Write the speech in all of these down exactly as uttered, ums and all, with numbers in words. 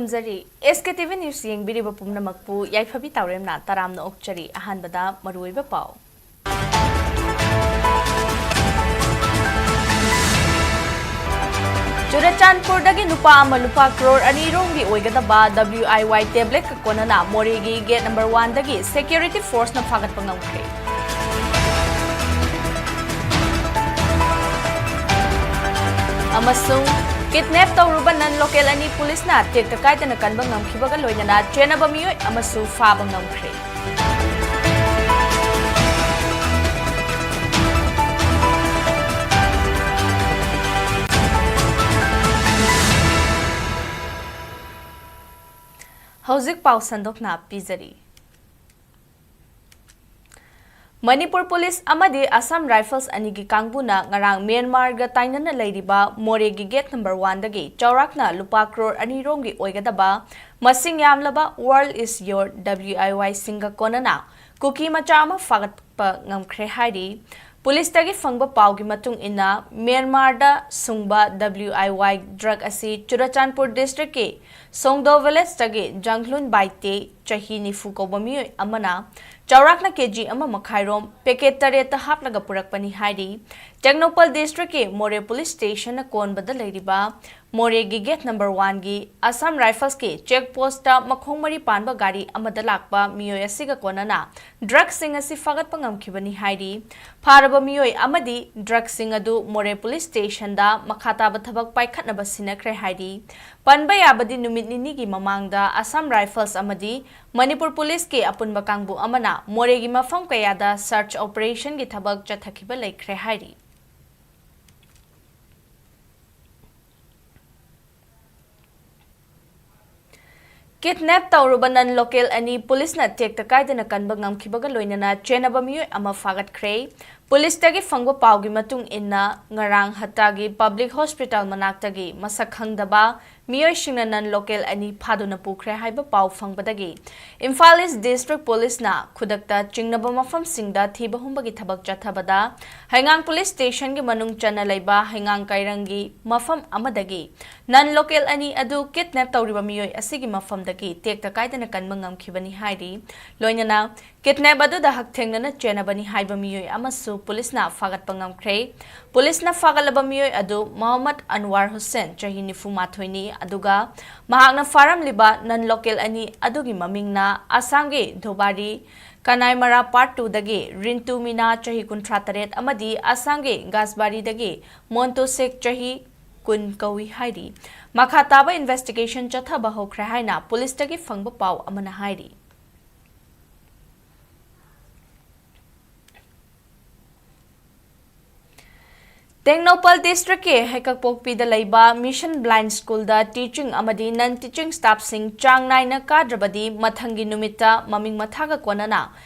ꯈꯨꯔꯨꯝꯖꯔꯤ꯫ ꯑꯦꯁ ꯀꯦ T V News ꯌꯦꯡꯕꯤꯔꯤꯕ ꯄꯨꯝꯅꯃꯛꯄꯨ ꯌꯥꯏꯐꯕꯤ ꯇꯥꯎꯔꯦꯝꯅ ꯇꯔꯥꯝꯅ ꯑꯣꯛꯆꯔꯤ꯫ ꯑꯍꯥꯟꯕꯗ ꯃꯔꯨꯑꯣꯏꯕ ꯄꯥꯎ꯫ ꯆꯨꯔꯆꯥꯟꯄꯨꯔꯗꯒꯤ ꯅꯨꯄꯥ ꯑꯃ ꯂꯨꯄꯥ ꯀ꯭ꯔꯣꯔ ꯑꯅꯤ ꯔꯣꯝꯒꯤ ꯑꯣꯏꯒꯗꯕ W I Y tablet ꯀ ꯀꯣꯟꯅꯅ ꯃꯣꯔꯦꯒꯤ gate number one ꯗꯒꯤ security force ꯅ ꯐꯥꯒꯠꯄ ꯉꯝꯈ꯭ꯔꯦ꯫ ꯑꯃꯁꯨꯡ kidnap ꯇꯧꯔꯨꯕ non local ꯑꯅꯤ ꯄꯨꯂꯤꯁꯅ ꯇꯦꯛꯇ ꯀꯥꯏꯗꯅ ꯀꯟꯕ ꯉꯝꯈꯤꯕꯒ ꯂꯣꯏꯅꯅ ꯆꯦꯟꯅꯕ ꯃꯤꯑꯣꯏ ꯑꯃꯁꯨ ꯐꯥꯕ ꯉꯝꯈ꯭ꯔꯦ꯫ ꯍꯧꯖꯤꯛ ꯄꯥꯎ ꯁꯟꯗꯣꯛꯅ ꯄꯤꯖꯔꯤ꯫ ꯃꯅꯤꯄꯨꯔ ꯄꯨꯂꯤꯁ ꯑꯃꯗꯤ ꯑꯁꯥꯝ ꯔꯥꯏꯐꯜꯁ ꯑꯅꯤꯒꯤ ꯀꯥꯡꯕꯨꯅ ꯉꯔꯥꯡ ꯃ꯭ꯌꯥꯟꯃꯥꯔꯒ ꯇꯥꯏꯅꯅ ꯂꯩꯔꯤꯕ ꯃꯣꯔꯦꯒꯤ gate number one ꯗꯒꯤ ꯆꯥꯎꯔꯥꯛꯅ ꯂꯨꯄꯥ ꯀ꯭ꯔꯣꯔ ꯑꯅꯤ ꯔꯣꯝꯒꯤ ꯑꯣꯏꯒꯗꯕ ꯃꯁꯤꯡ ꯌꯥꯝꯂꯕ World is your W I Y ꯁꯤꯡꯒ ꯀꯣꯟꯅꯅ ꯀꯨꯀꯤ ꯃꯆꯥ ꯑꯃ ꯐꯥꯒꯠꯄ ꯉꯝꯈ꯭ꯔꯦ ꯍꯥꯏꯔꯤ꯫ ꯄꯨꯂꯤꯁꯇꯒꯤ ꯐꯪꯕ ꯄꯥꯎꯒꯤ ꯃꯇꯨꯡ ꯏꯟꯅ, ꯃ꯭ꯌꯥꯟꯃꯥꯔꯗ ꯁꯨꯡꯕ W I Y drug ꯑꯁꯤ ꯆꯨꯔꯆꯥꯟꯄꯨꯔ district ꯀꯤ ꯁꯣꯡꯗꯣ village ꯇꯒꯤ ꯖꯪꯂꯨꯟ ꯕꯥꯏꯇꯦ, ꯆꯍꯤ ꯅꯤꯐꯨ ꯀꯧꯕ ꯃꯤꯑꯣꯏ ꯑꯃꯅ ꯆꯥꯎꯔꯥꯛꯅ ꯀꯦ ꯖꯤ ꯑꯃ ꯃꯈꯥꯏ ꯔꯣꯝ packet ꯇꯔꯦꯠꯇ ꯍꯥꯞꯂꯒ ꯄꯨꯔꯛꯄꯅꯤ ꯍꯥꯏꯔꯤ꯫ ꯇꯦꯡꯅꯧꯄꯜ district ꯀꯤ ꯃꯣꯔꯦ police station ꯅ ꯀꯣꯟꯕꯗ ꯂꯩꯔꯤꯕ ꯃꯣꯔꯦꯒꯤ gate number one ꯒꯤ ꯑꯁꯥꯝ ꯔꯥꯏꯐꯜꯁꯀꯤ check post ꯇ ꯃꯈꯣꯡ ꯃꯔꯤ ꯄꯥꯟꯕ ꯒꯥꯔꯤ ꯑꯃꯗ ꯂꯥꯛꯄ ꯃꯤꯑꯣꯏ ꯑꯁꯤꯒ ꯀꯣꯟꯅꯅ drug ꯁꯤꯡ ꯑꯁꯤ ꯐꯥꯒꯠꯄ ꯉꯝꯈꯤꯕꯅꯤ ꯍꯥꯏꯔꯤ꯫ ꯐꯥꯔꯕ ꯃꯤꯑꯣꯏ ꯑꯃꯗꯤ drug ꯁꯤꯡ ꯑꯗꯨ ꯃꯣꯔꯦ police station ꯗ ꯃꯈꯥ ꯇꯥꯕ ꯊꯕꯛ ꯄꯥꯏꯈꯠꯅꯕ ꯁꯤꯟꯅꯈ꯭ꯔꯦ ꯍꯥꯏꯔꯤ꯫ ꯄꯟꯕ ꯌꯥꯕꯗꯤ, ꯅꯨꯃꯤꯠ ꯅꯤꯅꯤꯒꯤ ꯃꯃꯥꯡꯗ ꯑꯁꯥꯝ ꯔꯥꯏꯐꯜꯁ ꯑꯃꯗꯤ ꯃꯅꯤꯄꯨꯔ ꯄꯨꯂꯤꯁꯀꯤ ꯑꯄꯨꯟꯕ ꯀꯥꯡꯕꯨ ꯑꯃꯅ ꯃꯣꯔꯦꯒꯤ ꯃꯐꯝ ꯀꯌꯥꯗ search operation ꯒꯤ ꯊꯕꯛ ꯆꯠꯊꯈꯤꯕ ꯂꯩꯈ꯭ꯔꯦ ꯍꯥꯏꯔꯤ꯫ Kidnap ꯇꯧꯔꯨꯕ non local ꯑꯅꯤ ꯄꯨꯂꯤꯁꯅ ꯇꯦꯛꯇ ꯀꯥꯏꯗꯅ ꯀꯟꯕ ꯉꯝꯈꯤꯕꯒ ꯂꯣꯏꯅꯅ ꯆꯦꯟꯅꯕ ꯃꯤꯑꯣꯏ ꯑꯃ ꯐꯥꯒꯠꯈ꯭ꯔꯦ꯫ ꯄꯨꯂꯤꯁꯇꯒꯤ ꯐꯪꯕ ꯄꯥꯎꯒꯤ ꯃꯇꯨꯡ ꯏꯟꯅ, ꯉꯔꯥꯡ ꯍꯠꯇꯥꯒꯤ ꯄꯕ꯭ꯂꯤꯛ ꯍꯣꯁꯄꯤꯇꯥꯜ ꯃꯅꯥꯛꯇꯒꯤ ꯃꯁꯛ ꯈꯪꯗꯕ ꯃꯤꯑꯣꯏꯁꯤꯡꯅ ꯅꯟ ꯂꯣꯀꯦꯜ ꯑꯅꯤ ꯐꯥꯗꯨꯅ ꯄꯨꯈ꯭ꯔꯦ ꯍꯥꯏꯕ ꯄꯥꯎ ꯐꯪꯕꯗꯒꯤ ꯏꯝꯐꯥꯜ ꯏꯁ ꯗꯤꯁꯇ꯭ꯔꯤꯛ ꯄꯨꯂꯤꯁꯅ ꯈꯨꯗꯛꯇ ꯆꯤꯡꯅꯕ ꯃꯐꯝꯁꯤꯡꯗ ꯊꯤꯕ ꯍꯨꯝꯕꯒꯤ ꯊꯕꯛ ꯆꯠꯊꯕꯗ, ꯍꯩꯉꯥꯡ ꯄꯨꯂꯤꯁ ꯁ꯭ꯇꯦꯁꯟꯒꯤ ꯃꯅꯨꯡ ꯆꯟꯅ ꯂꯩꯕ ꯍꯩꯉꯥꯡ ꯀꯩꯔꯪꯒꯤ ꯃꯐꯝ ꯑꯃꯗꯒꯤ ꯅꯟ ꯂꯣꯀꯦꯜ ꯑꯅꯤ ꯑꯗꯨ ꯀꯤꯗꯅꯦꯞ ꯇꯧꯔꯤꯕ ꯃꯤꯑꯣꯏ ꯑꯁꯤꯒꯤ ꯃꯐꯝꯗꯒꯤ ꯇꯦꯛꯇ ꯀꯥꯏꯗꯅ ꯀꯟꯕ ꯉꯝꯈꯤꯕꯅꯤ ꯍꯥꯏꯔꯤ꯫ ꯂꯣꯏꯅꯅ ꯀꯤꯗꯅꯦꯞ ꯑꯗꯨꯗ ꯍꯛꯊꯦꯡꯅꯅ ꯆꯦꯟꯅꯕꯅꯤ ꯍꯥꯏꯕ ꯃꯤꯑꯣꯏ ꯑꯃꯁꯨ ꯄꯨꯂꯤꯁꯅ ꯐꯥꯒꯠꯄ ꯉꯝꯈ꯭ꯔꯦ꯫ ꯄꯨꯂꯤꯁꯅ ꯐꯥꯒꯠꯂꯕ ꯃꯤꯑꯣꯏ ꯑꯗꯨ ꯃꯣꯍꯝꯃꯗ ꯑꯟꯋꯥꯔ ꯍꯨꯁꯦꯟ, ꯆꯍꯤ ꯅꯤꯐꯨ ꯃꯥꯊꯣꯏꯅꯤ, ꯑꯗꯨꯒ ꯃꯍꯥꯛꯅ ꯐꯥꯔꯝꯂꯤꯕ ꯅꯟ ꯂꯣꯀꯦꯜ ꯑꯅꯤ ꯑꯗꯨꯒꯤ ꯃꯃꯤꯡꯅ ꯑꯁꯥꯝꯒꯤ ꯙꯣꯕꯥꯔꯤ ꯀꯅꯥꯏꯃꯔꯥ ꯄꯥꯔꯠ ꯇꯨꯗꯒꯤ ꯔꯤꯟꯇꯨ ꯃꯤꯅꯥ, ꯆꯍꯤ ꯀꯨꯟꯊ꯭ꯔꯥ ꯇꯔꯦꯠ, ꯑꯃꯗꯤ ꯑꯁꯥꯝꯒꯤ ꯒꯥꯁꯕꯥꯔꯤꯗꯒꯤ ꯃꯣꯟꯇꯨ ꯁꯦꯛ, ꯆꯍꯤ ꯀꯨꯟ ꯀꯧꯏ ꯍꯥꯏꯔꯤ꯫ ꯃꯈꯥ ꯇꯥꯕ ꯏꯟꯚꯦꯁꯇꯤꯒꯦꯁꯟ ꯆꯠꯊꯕ ꯍꯧꯈ꯭ꯔꯦ ꯍꯥꯏꯅ ꯄꯨꯂꯤꯁꯇꯒꯤ ꯐꯪꯕ ꯄꯥꯎ ꯑꯃꯅ ꯍꯥꯏꯔꯤ꯫ ꯇꯦꯡꯅꯧꯄꯜ ꯗꯤꯁꯇ꯭ꯔꯤꯛꯀꯤ ꯍꯩꯀꯛꯄꯣꯛꯄꯤꯗ ꯂꯩꯕ ꯃꯤꯁꯟ ꯕ꯭ꯂꯥꯏꯟ ꯁ꯭ꯀꯨꯜꯗ ꯇꯤꯆꯤꯡ ꯑꯃꯗꯤ ꯅꯟ ꯇꯤꯆꯤꯡ ꯁ꯭ꯇꯥꯐꯁꯤꯡ ꯆꯥꯡ ꯅꯥꯏꯅ ꯀꯥꯗ꯭ꯔꯕꯗꯤ ꯃꯊꯪꯒꯤ ꯅꯨꯃꯤꯠꯇ ꯃꯃꯤꯡ ꯃꯊꯥꯒ ꯀꯣꯟꯅꯅ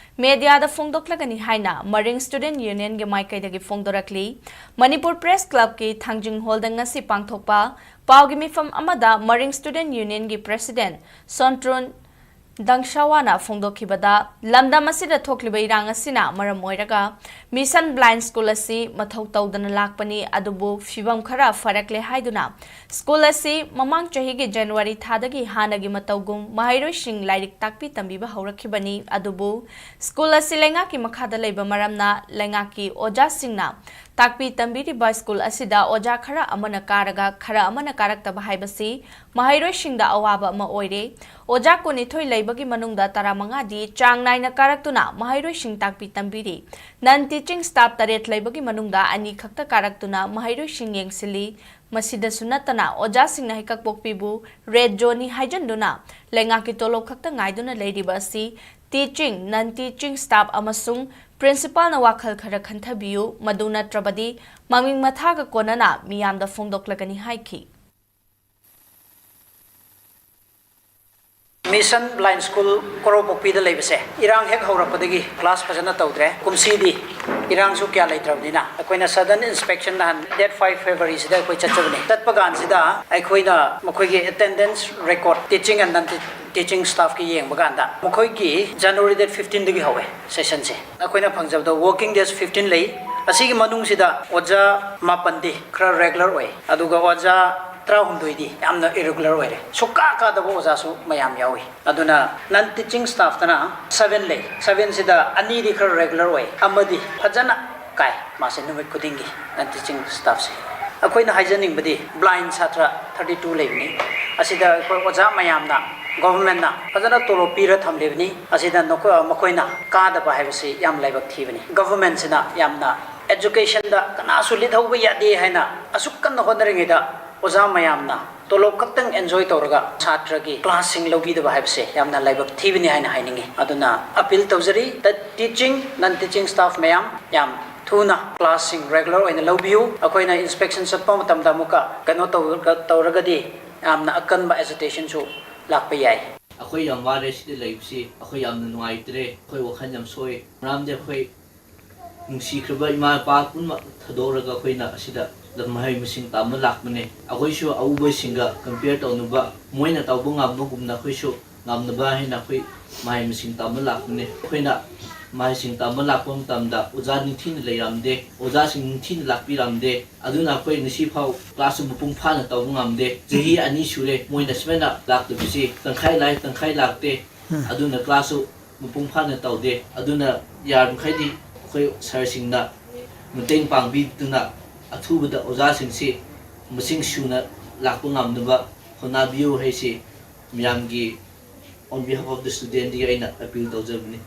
ꯃꯦꯗꯤꯌꯥꯗ ꯐꯣꯡꯗꯣꯛꯂꯒꯅꯤ ꯍꯥꯏꯅ ꯃꯔꯤꯡ ꯁ꯭ꯇꯨꯗꯦꯟꯠ ꯌꯨꯅꯤꯌꯟꯒꯤ ꯃꯥꯏꯀꯩꯗꯒꯤ ꯐꯣꯡꯗꯣꯔꯛꯂꯤ꯫ ꯃꯅꯤꯄꯨꯔ ꯄ꯭ꯔꯦꯁ ꯀ꯭ꯂꯕꯀꯤ ꯊꯥꯡꯖꯤꯡ ꯍꯣꯜꯗ ꯉꯁꯤ ꯄꯥꯡꯊꯣꯛꯄ ꯄꯥꯎꯒꯤ ꯃꯤꯐꯝ ꯑꯃꯗ ꯃꯔꯤꯡ ꯁ꯭ꯇꯨꯗꯦꯟꯠ ꯌꯨꯅꯤꯌꯟꯒꯤ ꯄ꯭ꯔꯦꯁꯤꯗꯦꯟꯠ ꯁꯣꯟꯇ꯭ꯔꯨꯟ ꯗꯪꯁꯥꯋꯥꯅ ꯐꯣꯡꯗꯣꯛꯈꯤꯕꯗ, ꯂꯝꯗꯝ ꯑꯁꯤꯗ ꯊꯣꯛꯂꯤꯕ ꯏꯔꯥꯡ ꯑꯁꯤꯅ ꯃꯔꯝ ꯑꯣꯏꯔꯒ ꯃꯤꯁꯟ ꯕ꯭ꯂꯥꯏꯟ ꯁ꯭ꯀꯨꯜ ꯑꯁꯤ ꯃꯊꯧ ꯇꯧꯗꯅ ꯂꯥꯛꯄꯅꯤ, ꯑꯗꯨꯕꯨ ꯐꯤꯕꯝ ꯈꯔ ꯐꯔꯛꯂꯦ ꯍꯥꯏꯗꯨꯅ ꯁ꯭ꯀꯨꯜ ꯑꯁꯤ ꯃꯃꯥꯡ ꯆꯍꯤꯒꯤ ꯖꯅꯋꯥꯔꯤ ꯊꯥꯗꯒꯤ ꯍꯥꯟꯅꯒꯤ ꯃꯇꯧꯒꯨꯝ ꯃꯍꯩꯔꯣꯏꯁꯤꯡ ꯂꯥꯏꯔꯤꯛ ꯇꯥꯛꯄꯤ ꯇꯝꯕꯤꯕ ꯍꯧꯔꯛꯈꯤꯕꯅꯤ꯫ ꯑꯗꯨꯕꯨ ꯁ꯭ꯀꯨꯜ ꯑꯁꯤ ꯂꯩꯉꯥꯛꯀꯤ ꯃꯈꯥꯗ ꯂꯩꯕ ꯃꯔꯝꯅ ꯂꯩꯉꯥꯛꯀꯤ ꯑꯣꯖꯥꯁꯤꯡꯅ ꯇꯥꯛꯄꯤ ꯇꯝꯕꯤꯔꯤꯕ ꯁ꯭ꯀꯨꯜ ꯑꯁꯤꯗ ꯑꯣꯖꯥ ꯈꯔ ꯑꯃꯅ ꯀꯥꯔꯒ ꯈꯔ ꯑꯃꯅ ꯀꯥꯔꯛꯇꯕ ꯍꯥꯏꯕꯁꯤ ꯃꯍꯩꯔꯣꯏꯁꯤꯡꯗ ꯑꯋꯥꯕ ꯑꯃ ꯑꯣꯏꯔꯦ꯫ ꯑꯣꯖꯥ ꯀꯨꯟꯅꯤꯊꯣꯏ ꯂꯩꯕꯒꯤ ꯃꯅꯨꯡꯗ ꯇꯔꯥꯃꯉꯥꯗꯤ ꯆꯥꯡ ꯅꯥꯏꯅ ꯀꯥꯔꯛꯇꯨꯅ ꯃꯍꯩꯔꯣꯏꯁꯤꯡ ꯇꯥꯛꯄꯤ ꯇꯝꯕꯤꯔꯤ꯫ ꯅꯟ ꯇꯤꯆꯤꯡ ꯁ꯭ꯇꯥꯐ ꯇꯔꯦꯠ ꯂꯩꯕꯒꯤ ꯃꯅꯨꯡꯗ ꯑꯅꯤ ꯈꯛꯇ ꯀꯥꯔꯛꯇꯨꯅ ꯃꯍꯩꯔꯣꯏꯁꯤꯡ ꯌꯦꯡꯁꯤꯜꯂꯤ꯫ ꯃꯁꯤꯗꯁꯨ ꯅꯠꯇꯅ ꯑꯣꯖꯥꯁꯤꯡꯅ ꯍꯩꯀꯛꯄꯣꯛꯄꯤꯕꯨ ꯔꯦꯗ ꯖꯣꯟꯅꯤ ꯍꯥꯏꯖꯟꯗꯨꯅ ꯂꯩꯉꯥꯛꯀꯤ ꯇꯣꯂꯣꯞ ꯈꯛꯇ ꯉꯥꯏꯗꯨꯅ ꯂꯩꯔꯤꯕ ꯑꯁꯤ ꯇꯤꯆꯤꯡ, ꯅꯟ ꯇꯤꯆꯤꯡ ꯁ꯭ꯇꯥꯐ ꯑꯃꯁꯨꯡ ꯄ꯭ꯔꯤꯟꯁꯤꯄꯥꯜꯅ ꯋꯥꯈꯜ ꯈꯔ ꯈꯟꯊꯕꯤꯌꯨ, ꯃꯗꯨ ꯅꯠꯇ꯭ꯔꯕꯗꯤ ꯃꯃꯤꯡ ꯃꯊꯥꯒ ꯀꯣꯟꯅꯅ ꯃꯤꯌꯥꯝꯗ ꯐꯣꯡꯗꯣꯛꯂꯒꯅꯤ ꯍꯥꯏꯈꯤ꯫ ꯃꯤꯁꯟ ꯕ꯭ꯂꯥꯏꯟ ꯁ꯭ꯀꯨꯜ ꯀꯣꯔꯧꯄꯣꯛꯄꯤꯗ ꯂꯩꯕꯁꯦ ꯏꯔꯥꯡ ꯍꯦꯛ ꯍꯧꯔꯛꯄꯗꯒꯤ ꯀ꯭ꯂꯥꯁ ꯐꯖꯅ ꯇꯧꯗ꯭ꯔꯦ꯫ ꯀꯨꯝꯁꯤꯗꯤ ꯏꯔꯥꯡꯁꯨ ꯀꯌꯥ ꯂꯩꯇ꯭ꯔꯕꯅꯤꯅ ꯑꯩꯈꯣꯏꯅ sudden inspection ꯅꯍꯥꯟ date five February ꯁꯤꯗ ꯑꯩꯈꯣꯏ ꯆꯠꯆꯕꯅꯤ꯫ ꯆꯠꯄ ꯀꯥꯟꯁꯤꯗ ꯑꯩꯈꯣꯏꯅ ꯃꯈꯣꯏꯒꯤ attendance record, teaching and non teaching staff ꯀꯤ ꯌꯦꯡꯕ ꯀꯥꯟꯗ ꯃꯈꯣꯏꯒꯤ January date fifteen ꯗꯒꯤ ꯍꯧꯋꯦ session ꯁꯦ꯫ ꯑꯩꯈꯣꯏꯅ ꯐꯪꯖꯕꯗ working days fifteen ꯂꯩ꯫ ꯑꯁꯤꯒꯤ ꯃꯅꯨꯡꯁꯤꯗ ꯑꯣꯖꯥ ꯃꯥꯄꯟꯗꯤ ꯈꯔ regular ꯑꯣꯏ, ꯑꯗꯨꯒ ꯑꯣꯖꯥ ꯇꯔꯥꯍꯨꯝꯗꯣꯏꯗꯤ ꯌꯥꯝꯅ irregular ꯑꯣꯏꯔꯦ꯫ ꯁꯨꯛꯀꯥ ꯀꯥꯗꯕ ꯑꯣꯖꯥꯁꯨ ꯃꯌꯥꯝ ꯌꯥꯎꯏ꯫ ꯑꯗꯨꯅ non teaching staff ꯇꯅ seven ꯂꯩ꯫ Seven ꯁꯤꯗ ꯑꯅꯤꯗꯤ ꯈꯔ regular ꯑꯣꯏ, ꯑꯃꯗꯤ ꯐꯖꯅ ꯀꯥꯏ꯫ ꯃꯥꯁꯦ ꯅꯨꯃꯤꯠ ꯈꯨꯗꯤꯡꯒꯤ non teaching staff ꯁꯦ꯫ ꯑꯩꯈꯣꯏꯅ ꯍꯥꯏꯖꯅꯤꯡꯕꯗꯤ blind ꯁꯥꯇ꯭ꯔ thirty two ꯂꯩꯕꯅꯤ꯫ ꯑꯁꯤꯗ ꯑꯩꯈꯣꯏ ꯑꯣꯖꯥ ꯃꯌꯥꯝꯅ, government ꯅ ꯐꯖꯅ ꯇꯣꯂꯣꯞ ꯄꯤꯔ ꯊꯝꯂꯤꯕꯅꯤ꯫ ꯑꯁꯤꯗ ꯅꯈꯣ-, ꯃꯈꯣꯏꯅ ꯀꯥꯗꯕ ꯍꯥꯏꯕꯁꯤ ꯌꯥꯝ ꯂꯥꯏꯕꯛ ꯊꯤꯕꯅꯤ꯫ Government ꯁꯤꯅ ꯌꯥꯝꯅ education ꯗ ꯀꯅꯥꯁꯨ ꯂꯤꯠꯍꯧꯕ ꯌꯥꯗꯦ ꯍꯥꯏꯅ ꯑꯁꯨꯛ ꯀꯟꯅ ꯍꯣꯠꯅꯔꯤꯉꯩꯗ ꯑꯣꯖꯥ ꯃꯌꯥꯝꯅ ꯇꯣꯂꯣꯞ ꯈꯛꯇꯪ enjoy ꯇꯧꯔꯒ ꯁꯥꯇ꯭ꯔꯒꯤ class ꯁꯤꯡ ꯂꯧꯕꯤꯗꯕ ꯍꯥꯏꯕꯁꯦ ꯌꯥꯝꯅ ꯂꯥꯏꯕꯛ ꯊꯤꯕꯅꯤ ꯍꯥꯏꯅ ꯍꯥꯏꯅꯤꯡꯉꯤ꯫ ꯑꯗꯨꯅ appeal ꯇꯧꯖꯔꯤ, the teaching, non teaching staff ꯃꯌꯥꯝ ꯌꯥꯝ ꯊꯨꯅ class ꯁꯤꯡ regular ꯑꯣꯏꯅ ꯂꯧꯕꯤꯌꯨ꯫ ꯑꯩꯈꯣꯏꯅ inspection ꯆꯠꯄ ꯃꯇꯝꯗ ꯑꯃꯨꯛꯀ ꯀꯩꯅꯣ ꯇꯧꯔꯒ, ꯇꯧꯔꯒꯗꯤ ꯌꯥꯝꯅ ꯑꯀꯟꯕ agitation ꯁꯨ ꯂꯥꯛꯄ ꯌꯥꯏ꯫ ꯑꯩꯈꯣꯏ ꯌꯥꯝ ꯋꯥꯔꯦ ꯁꯤꯗ ꯂꯩꯕꯁꯤ, ꯑꯩꯈꯣꯏ ꯌꯥꯝꯅ ꯅꯨꯡꯉꯥꯏꯇ꯭ꯔꯦ, ꯑꯩꯈꯣꯏ ꯋꯥꯈꯜ ꯌꯥꯝ ꯁꯣꯛꯑꯦ꯫ ꯃꯔꯝꯗꯤ ꯑꯩꯈꯣꯏ ꯅꯨꯡꯁꯤꯈ꯭ꯔꯕ ꯏꯃꯥ ꯏꯄꯥ ꯄꯨꯝꯅꯃꯛ ꯊꯥꯗꯣꯛꯂꯒ ꯑꯩꯈꯣꯏꯅ ꯑꯁꯤꯗ ꯃꯍꯩ ꯃꯁꯤꯡ ꯇꯝꯕ ꯂꯥꯛꯄꯅꯦ꯫ ꯑꯩꯈꯣꯏꯁꯨ ꯑꯎꯕꯁꯤꯡꯒ compare ꯇꯧꯅꯕ, ꯃꯣꯏꯅ ꯇꯧꯕ ꯉꯝꯕꯒꯨꯝꯅ ꯑꯩꯈꯣꯏꯁꯨ ꯉꯝꯅꯕ ꯍꯥꯏꯅ ꯑꯩꯈꯣꯏ ꯃꯍꯩ ꯃꯁꯤꯡ ꯇꯝꯕ ꯂꯥꯛꯄꯅꯦ꯫ ꯑꯩꯈꯣꯏꯅ ꯃꯍꯩꯁꯤꯡ ꯇꯝꯕ ꯂꯥꯛꯄ ꯃꯇꯝꯗ ꯑꯣꯖꯥ ꯅꯤꯡꯊꯤꯅ ꯂꯩꯔꯝꯗꯦ, ꯑꯣꯖꯥꯁꯤꯡ ꯅꯤꯡꯊꯤꯅ ꯂꯥꯛꯄꯤꯔꯝꯗꯦ꯫ ꯑꯗꯨꯅ ꯑꯩꯈꯣꯏ ꯉꯁꯤ ꯐꯥꯎ class ꯃꯄꯨꯡ ꯐꯥꯅ ꯇꯧꯕ ꯉꯝꯗꯦ꯫ ꯆꯍꯤ ꯑꯅꯤ ꯁꯨꯔꯦ ꯃꯣꯏꯅ ꯁꯨꯃꯥꯏꯅ ꯂꯥꯛꯇꯕꯁꯤ, ꯇꯪꯈꯥꯏ ꯂꯥꯛꯑꯦ, ꯇꯪꯈꯥꯏ ꯂꯥꯛꯇꯦ꯫ ꯑꯗꯨꯅ class ꯁꯨ ꯃꯄꯨꯡ ꯐꯥꯅ ꯇꯧꯗꯦ꯫ ꯑꯗꯨꯅ ꯌꯥꯔꯤꯃꯈꯩꯗꯤ ꯑꯩꯈꯣꯏ sir ꯁꯤꯡꯅ ꯃꯇꯦꯡ ꯄꯥꯡꯕꯤꯗꯨꯅ ꯑꯊꯨꯕꯗ ꯑꯣꯖꯥꯁꯤꯡꯁꯤ ꯃꯁꯤꯡ ꯁꯨꯅ ꯂꯥꯛꯄ ꯉꯝꯅꯕ ꯍꯣꯠꯅꯕꯤꯌꯨ ꯍꯥꯏꯁꯤ ꯃꯌꯥꯝꯒꯤ on behalf of the student ꯗꯒꯤ ꯑꯩꯅ appeal ꯇꯧꯖꯕꯅꯤ꯫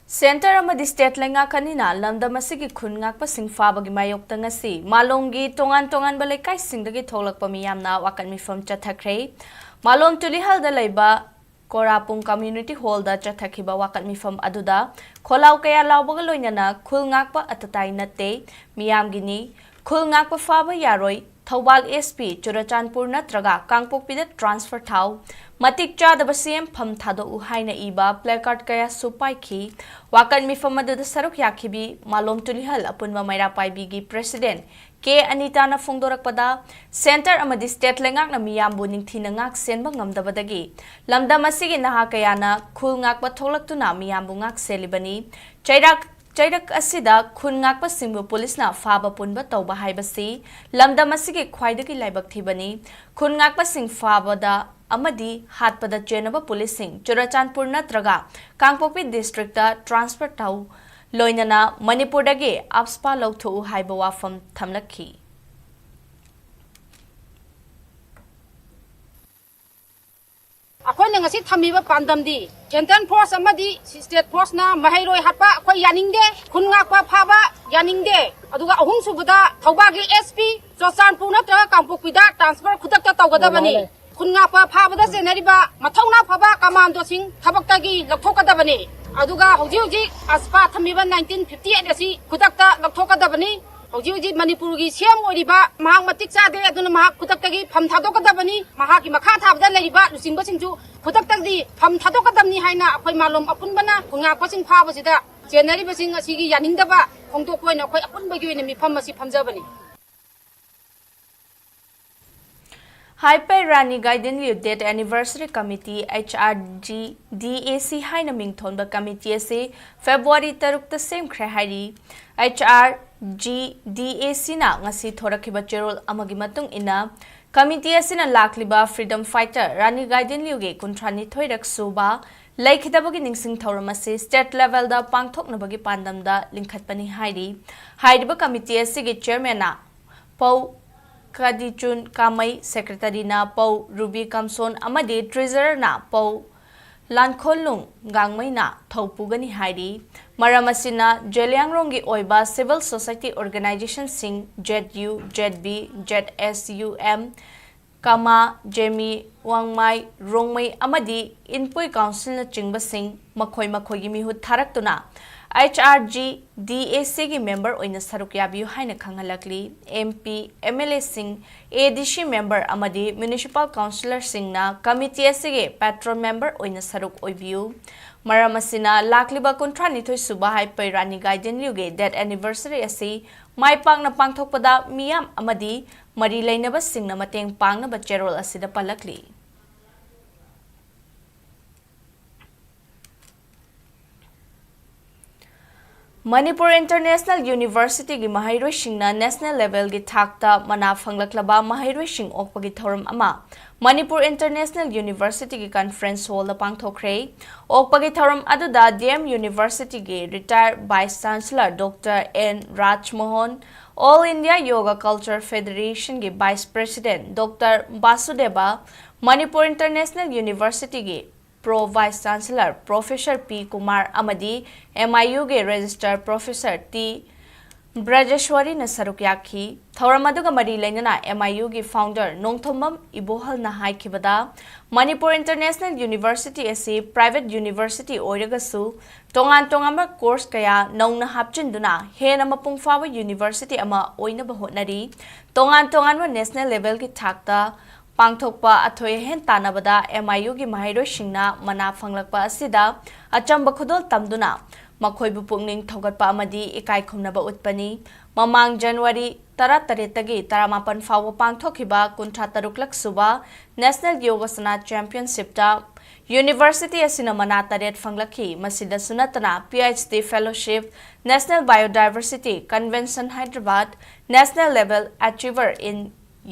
Centre ꯑꯃꯗꯤ state ꯂꯩꯉꯥꯛ ꯑꯅꯤꯅ ꯂꯝꯗꯝ ꯑꯁꯤꯒꯤ ꯈꯨꯟ ꯉꯥꯛꯄꯁꯤꯡ ꯐꯥꯕꯒꯤ ꯃꯥꯌꯣꯛꯇ ꯉꯁꯤ ꯃꯥꯂꯣꯝꯒꯤ ꯇꯣꯉꯥꯟ ꯇꯣꯉꯥꯟꯕ ꯂꯩꯀꯥꯏꯁꯤꯡꯗꯒꯤ ꯊꯣꯛꯂꯛꯄ ꯃꯤꯌꯥꯝꯅ ꯋꯥꯀꯠ ꯃꯤꯐꯝ ꯆꯠꯊꯈ꯭ꯔꯦ꯫ ꯃꯥꯂꯣꯝ ꯇꯨꯂꯤꯍꯜꯗ ꯂꯩꯕ ꯀꯣꯔꯥꯄꯨꯡ Community Hall ꯗ ꯆꯠꯊꯈꯤꯕ ꯋꯥꯀꯠ ꯃꯤꯐꯝ ꯑꯗꯨꯗ ꯈꯣꯜꯂꯥꯎ ꯀꯌꯥ ꯂꯥꯎꯕꯒ ꯂꯣꯏꯅꯅ ꯈꯨꯜ ꯉꯥꯛꯄ ꯑꯇꯇꯥꯏ ꯅꯠꯇꯦ, ꯃꯤꯌꯥꯝꯒꯤꯅꯤ, ꯈꯨꯜ ꯉꯥꯛꯄ ꯐꯥꯕ ꯌꯥꯔꯣꯏ, ꯊꯧꯕꯥꯜ S P, ꯆꯨꯔꯆꯥꯟꯄꯨꯔ ꯅꯠꯇ꯭ꯔꯒ ꯀꯥꯡꯄꯣꯛꯄꯤꯗ transfer ꯊꯥꯎ, ꯃꯇꯤꯛ ꯆꯥꯗꯕ C M ꯐꯝ ꯊꯥꯗꯣꯛꯎ ꯍꯥꯏꯅ ꯏꯕ placard ꯀꯌꯥꯁꯨ ꯄꯥꯏꯈꯤ꯫ ꯋꯥꯀꯠ ꯃꯤꯐꯝ ꯑꯗꯨꯗ ꯁꯔꯨꯛ ꯌꯥꯈꯤꯕꯤ ꯃꯥꯂꯣꯝ ꯇꯨꯂꯤꯍꯜ ꯑꯄꯨꯟꯕ ꯃꯩꯔꯥ ꯄꯥꯏꯕꯤꯒꯤ president ꯀꯦ ꯑꯅꯤꯇꯥꯅ ꯐꯣꯡꯗꯣꯔꯛꯄꯗ, centre ꯑꯃꯗꯤ state ꯂꯩꯉꯥꯛꯅ ꯃꯤꯌꯥꯝꯕꯨ ꯅꯤꯡꯊꯤꯅ ꯉꯥꯛ ꯁꯦꯟꯕ ꯉꯝꯗꯕꯗꯒꯤ ꯂꯝꯗꯝ ꯑꯁꯤꯒꯤ ꯅꯍꯥ ꯀꯌꯥꯅ ꯈꯨꯜ ꯉꯥꯛꯄ ꯊꯣꯛꯂꯛꯇꯨꯅ ꯃꯤꯌꯥꯝꯕꯨ ꯉꯥꯛ ꯁꯦꯜꯂꯤꯕꯅꯤ꯫ ꯆꯩꯔꯥꯛ ꯆꯩꯔꯛ ꯑꯁꯤꯗ ꯈꯨꯟ ꯉꯥꯛꯄꯁꯤꯡꯕꯨ ꯄꯨꯂꯤꯁꯅ ꯐꯥꯕ ꯄꯨꯟꯕ ꯇꯧꯕ ꯍꯥꯏꯕꯁꯤ ꯂꯝꯗꯝ ꯑꯁꯤꯒꯤ ꯈ꯭ꯋꯥꯏꯗꯒꯤ ꯂꯥꯏꯕꯛ ꯊꯤꯕꯅꯤ꯫ ꯈꯨꯟ ꯉꯥꯛꯄꯁꯤꯡ ꯐꯥꯕꯗ ꯑꯃꯗꯤ ꯍꯥꯠꯄꯗ ꯆꯦꯟꯅꯕ ꯄꯨꯂꯤꯁꯁꯤꯡ ꯆꯨꯔꯆꯥꯟꯄꯨꯔ ꯅꯠꯇ꯭ꯔꯒ ꯀꯥꯡꯄꯣꯛꯄꯤ districtꯇ transfer ꯇꯧ, ꯂꯣꯏꯅꯅ ꯃꯅꯤꯄꯨꯔꯗꯒꯤ AFSPA ꯂꯧꯊꯣꯛꯎ ꯍꯥꯏꯕ ꯋꯥꯐꯝ ꯊꯝꯂꯛꯈꯤ꯫ ꯑꯩꯈꯣꯏꯅ ꯉꯁꯤ ꯊꯝꯃꯤꯕ ꯄꯥꯟꯗꯝꯗꯤ central force ꯑꯃꯗꯤ state forceꯅ ꯃꯍꯩꯔꯣꯏ ꯍꯥꯠꯄ ꯑꯩꯈꯣꯏ ꯌꯥꯅꯤꯡꯗꯦ, ꯈꯨꯟ ꯉꯥꯛꯄ ꯐꯥꯕ ꯌꯥꯅꯤꯡꯗꯦ꯫ ꯑꯗꯨꯒ ꯑꯍꯨꯝꯁꯨꯕꯗ ꯊꯧꯕꯥꯜꯒꯤ S P, ꯆꯨꯔꯆꯥꯟꯄꯨꯔ ꯅꯠꯇ꯭ꯔꯒ ꯀꯥꯡꯄꯣꯛꯄꯤꯗ transfer ꯈꯨꯗꯛꯇ ꯇꯧꯒꯗꯕꯅꯤ꯫ ꯈꯨꯟ ꯉꯥꯛꯄ ꯐꯥꯕꯗ ꯆꯦꯟꯅꯔꯤꯕ ꯃꯊꯧꯅꯥ ꯐꯕ commandoꯁꯤꯡ ꯊꯕꯛꯇꯒꯤ ꯂꯧꯊꯣꯛꯀꯗꯕꯅꯤ꯫ ꯑꯗꯨꯒ ꯍꯧꯖꯤꯛ ꯍꯧꯖꯤꯛ AFSPA ꯊꯝꯃꯤꯕ nineteen fifty eight ꯑꯁꯤ ꯈꯨꯗꯛꯇ ꯂꯧꯊꯣꯛꯀꯗꯕꯅꯤ꯫ ꯍꯧꯖꯤꯛ ꯍꯧꯖꯤꯛ ꯃꯅꯤꯄꯨꯔꯒꯤ C M ꯑꯣꯏꯔꯤꯕ ꯃꯍꯥꯛ ꯃꯇꯤꯛ ꯆꯥꯗꯦ, ꯑꯗꯨꯅ ꯃꯍꯥꯛ ꯈꯨꯗꯛꯇꯒꯤ ꯐꯝ ꯊꯥꯗꯣꯛꯀꯗꯕꯅꯤ꯫ ꯃꯍꯥꯛꯀꯤ ꯃꯈꯥ ꯊꯥꯕꯗ ꯂꯩꯔꯤꯕ ꯂꯨꯆꯤꯡꯕꯁꯤꯡꯁꯨ ꯈꯨꯗꯛꯇꯗꯤ ꯐꯝ ꯊꯥꯗꯣꯛꯀꯗꯕꯅꯤ ꯍꯥꯏꯅ ꯑꯩꯈꯣꯏ ꯃꯥꯂꯣꯝ ꯑꯄꯨꯟꯕꯅ ꯈꯨꯟꯉꯥꯛꯄꯁꯤꯡ ꯐꯥꯕꯁꯤꯗ ꯆꯦꯟꯅꯔꯤꯕꯁꯤꯡ ꯑꯁꯤꯒꯤ ꯌꯥꯅꯤꯡꯗꯕ ꯐꯣꯡꯗꯣꯛꯄ ꯑꯣꯏꯅ ꯑꯩꯈꯣꯏ ꯑꯄꯨꯟꯕꯒꯤ ꯑꯣꯏꯅ ꯃꯤꯐꯝ ꯑꯁꯤ ꯐꯝꯖꯕꯅꯤ꯫ Hyper Rani ꯒꯥꯏꯗꯤꯟꯂꯤꯌꯨ Death Anniversary Committee, H R G D A C ꯍꯥꯏꯅ ꯃꯤꯡꯊꯣꯟꯕ committee ꯑꯁꯤ February ꯇꯔꯨꯛꯇ ꯁꯦꯝꯈ꯭ꯔꯦ ꯍꯥꯏꯔꯤ꯫ H R G D A Cꯅ ꯉꯁꯤ ꯊꯣꯔꯛꯈꯤꯕ ꯆꯦꯔꯣꯜ ꯑꯃꯒꯤ ꯃꯇꯨꯡ ꯏꯟꯅ, committee ꯑꯁꯤꯅ ꯂꯥꯛꯂꯤꯕ freedom fighter ꯔꯥꯅꯤ ꯒꯥꯏꯗꯤꯟꯂꯤꯌꯨꯒꯤ ꯀꯨꯟꯊ꯭ꯔꯥꯅꯤꯊꯣꯏꯔꯛ ꯁꯨꯕ ꯂꯩꯈꯤꯗꯕꯒꯤ ꯅꯤꯡꯁꯤꯡ ꯊꯧꯔꯝ ꯑꯁꯤ state levelꯗ ꯄꯥꯡꯊꯣꯛꯅꯕꯒꯤ ꯄꯥꯟꯗꯝꯗ ꯂꯤꯡꯈꯠꯄꯅꯤ ꯍꯥꯏꯔꯤ꯫ ꯍꯥꯏꯔꯤꯕ committee ꯑꯁꯤꯒꯤ chairmanꯅ ꯄꯧ ꯀꯗꯤꯆꯨꯟ ꯀꯥꯃꯩ, secretaryꯅ ꯄꯧ ꯔꯨꯕꯤ ꯀꯝꯁꯣꯟ ꯑꯃꯗꯤ treasurerꯅ ꯄꯧ ꯂꯥꯟꯈꯣꯜꯂꯨꯡ ꯒꯥꯡꯃꯩꯅ ꯊꯧ ꯄꯨꯒꯅꯤ ꯍꯥꯏꯔꯤ꯫ ꯃꯔꯝ ꯑꯁꯤꯅ ꯖꯦꯂꯤꯌꯥꯡꯔꯣꯡꯒꯤ ꯑꯣꯏꯕ civil society organizationꯁꯤꯡ, Z U, Z B, Z S U M, ꯀꯃꯥ, ꯖꯦꯃꯤ, ꯋꯥꯡꯃꯥꯏ, Rongmei ꯑꯃꯗꯤ ꯏꯟꯄꯨꯏ ꯀꯥꯎꯟꯁꯤꯜꯅꯆꯤꯡꯕꯁꯤꯡ ꯃꯈꯣꯏ ꯃꯈꯣꯏꯒꯤ ꯃꯤꯍꯨꯠ ꯊꯥꯔꯛꯇꯨꯅ ꯑꯩꯆ ꯑꯥꯔ ꯖꯤ ꯗꯤ ꯑꯦ ꯁꯤꯒꯤ ꯃꯦꯝꯕꯔ ꯑꯣꯏꯅ ꯁꯔꯨꯛ ꯌꯥꯕꯤꯌꯨ ꯍꯥꯏꯅ ꯈꯪꯍꯜꯂꯛꯂꯤ꯫ ꯑꯦꯝ ꯄꯤ, ꯑꯦꯝ ꯑꯦꯜ ꯑꯦꯁꯤꯡ, ꯑꯦ ꯗꯤ ꯁꯤ ꯃꯦꯝꯕꯔ ꯑꯃꯗꯤ ꯃ꯭ꯌꯨꯅꯤꯁꯤꯄꯥꯜ ꯀꯥꯎꯟꯁꯤꯂꯔꯁꯤꯡꯅ ꯀꯃꯤꯇꯤ ꯑꯁꯤꯒꯤ ꯄꯦꯇ꯭ꯔꯣꯟ ꯃꯦꯝꯕꯔ ꯑꯣꯏꯅ ꯁꯔꯨꯛ ꯑꯣꯏꯕꯤꯌꯨ꯫ ꯃꯔꯝ ꯑꯁꯤꯅ ꯂꯥꯛꯂꯤꯕ ꯀꯨꯟꯊ꯭ꯔꯥ ꯅꯤꯊꯣꯏ ꯁꯨꯕ ꯍꯥꯏꯄꯩ ꯔꯥꯅꯤ ꯒꯥꯏꯗꯦꯟꯂꯤꯌꯨꯒꯤ ꯗꯦꯠ ꯑꯦꯅꯤꯚꯔꯁꯔꯤ ꯑꯁꯤ ꯃꯥꯏ ꯄꯥꯛꯅ ꯄꯥꯡꯊꯣꯛꯄꯗ ꯃꯤꯌꯥꯝ ꯑꯃꯗꯤ ꯃꯔꯤ ꯂꯩꯅꯕꯁꯤꯡꯅ ꯃꯇꯦꯡ ꯄꯥꯡꯅꯕ ꯆꯦꯔꯣꯜ ꯑꯁꯤꯗ ꯄꯜꯂꯛꯂꯤ꯫ ꯃꯅꯤꯄꯨꯔ ꯏꯟꯇꯔꯅꯦꯁꯅꯦꯜ ꯌꯨꯅꯤꯚꯔꯁꯤꯇꯤꯒꯤ ꯃꯍꯩꯔꯣꯏꯁꯤꯡꯅ ꯅꯦꯁꯅꯦꯜ ꯂꯦꯚꯦꯜꯒꯤ ꯊꯥꯛꯇ ꯃꯅꯥ ꯐꯪꯂꯛꯂꯕ ꯃꯍꯩꯔꯣꯏꯁꯤꯡ ꯑꯣꯛꯄꯒꯤ ꯊꯧꯔꯝ ꯑꯃ ꯃꯅꯤꯄꯨꯔ ꯏꯟꯇꯔꯅꯦꯁꯅꯦꯜ ꯌꯨꯅꯤꯚꯔꯁꯤꯇꯤꯒꯤ ꯀꯟꯐꯔꯦꯟꯁ ꯍꯣꯜꯗ ꯄꯥꯡꯊꯣꯛꯈ꯭ꯔꯦ꯫ ꯑꯣꯛꯄꯒꯤ ꯊꯧꯔꯝ ꯑꯗꯨꯗ ꯗꯤ ꯑꯦꯝ ꯌꯨꯅꯤꯚꯔꯁꯤꯇꯤꯒꯤ retired vice chancellor doctor N Rajmohan, all India yoga culture ꯐꯦꯗꯔꯦꯁꯟꯒꯤ vice president doctor Basudev, Manipur international ꯌꯨꯅꯤꯚꯔꯁꯤꯇꯤꯒꯤ pro vice chancellor professor P Kumar ꯑꯃꯗꯤ ꯑꯦꯝ ꯑꯥꯏ ꯌꯨꯒꯤ ꯔꯦꯖꯤꯁꯇꯔ ꯄ꯭ꯔꯣꯐꯦꯁꯔ ꯇꯤ ꯕ꯭ꯔꯖꯦꯁ꯭ꯋꯔꯤꯅ ꯁꯔꯨꯛ ꯌꯥꯈꯤ꯫ ꯊꯧꯔꯝ ꯑꯗꯨꯒ ꯃꯔꯤ ꯂꯩꯅꯅ ꯑꯦꯝ ꯑꯥꯏ ꯌꯨꯒꯤ ꯐꯥꯎꯟꯗꯔ ꯅꯣꯡꯊꯣꯝꯕꯝ ꯏꯕꯣꯍꯜꯅ ꯍꯥꯏꯈꯤꯕꯗ, ꯃꯅꯤꯄꯨꯔ ꯏꯟꯇꯔꯅꯦꯁꯅꯦꯜ ꯌꯨꯅꯤꯚꯔꯁꯤꯇꯤ ꯑꯁꯤ ꯄ꯭ꯔꯥꯏꯚꯦꯠ ꯌꯨꯅꯤꯚꯔꯁꯤꯇꯤ ꯑꯣꯏꯔꯒꯁꯨ, ꯇꯣꯉꯥꯟ ꯇꯣꯉꯥꯟꯕ ꯀꯣꯔꯁ ꯀꯌꯥ ꯅꯧꯅ ꯍꯥꯞꯆꯤꯟꯗꯨꯅ ꯍꯦꯟꯅ ꯃꯄꯨꯡ ꯐꯥꯕ ꯌꯨꯅꯤꯚꯔꯁꯤꯇꯤ ꯑꯃ ꯑꯣꯏꯅꯕ ꯍꯣꯠꯅꯔꯤ꯫ ꯇꯣꯉꯥꯟ ꯇꯣꯉꯥꯟꯕ ꯅꯦꯁꯅꯦꯜ ꯂꯦꯚꯦꯜꯒꯤ ꯊꯥꯛꯇ ꯄꯥꯡꯊꯣꯛꯄ ꯑꯊꯣꯏ ꯑꯍꯦꯟ ꯇꯥꯟꯅꯕꯗ ꯑꯦꯝ ꯑꯥꯏ ꯌꯨꯒꯤ ꯃꯍꯩꯔꯣꯏꯁꯤꯡꯅ ꯃꯅꯥ ꯐꯪꯂꯛꯄ ꯑꯁꯤꯗ ꯑꯆꯝꯕ ꯈꯨꯗꯣꯜ ꯇꯝꯗꯨꯅ ꯃꯈꯣꯏꯕꯨ ꯄꯨꯛꯅꯤꯡ ꯊꯧꯒꯠꯄ ꯑꯃꯗꯤ ꯏꯀꯥꯏ ꯈꯨꯝꯅꯕ ꯎꯠꯄꯅꯤ꯫ ꯃꯃꯥꯡ ꯖꯅꯋꯥꯔꯤ ꯇꯔꯥꯇꯔꯦꯠꯇꯒꯤ ꯇꯔꯥꯃꯥꯄꯟ ꯐꯥꯎꯕ ꯄꯥꯡꯊꯣꯛꯈꯤꯕ ꯀꯨꯟꯊ꯭ꯔꯥ ꯇꯔꯨꯛꯂꯛ ꯁꯨꯕ ꯅꯦꯁꯅꯦꯜ ꯌꯣꯒꯥꯁꯅꯥ ꯆꯦꯝꯄꯤꯌꯟꯁꯤꯞꯇ ꯌꯨꯅꯤꯚꯔꯁꯤꯇꯤ ꯑꯁꯤꯅ ꯃꯅꯥ ꯇꯔꯦꯠ ꯐꯪꯂꯛꯈꯤ꯫ ꯃꯁꯤꯗꯁꯨ ꯅꯠꯇꯅ P H D fellowship, national biodiversity convention Hyderabad, national level achiever in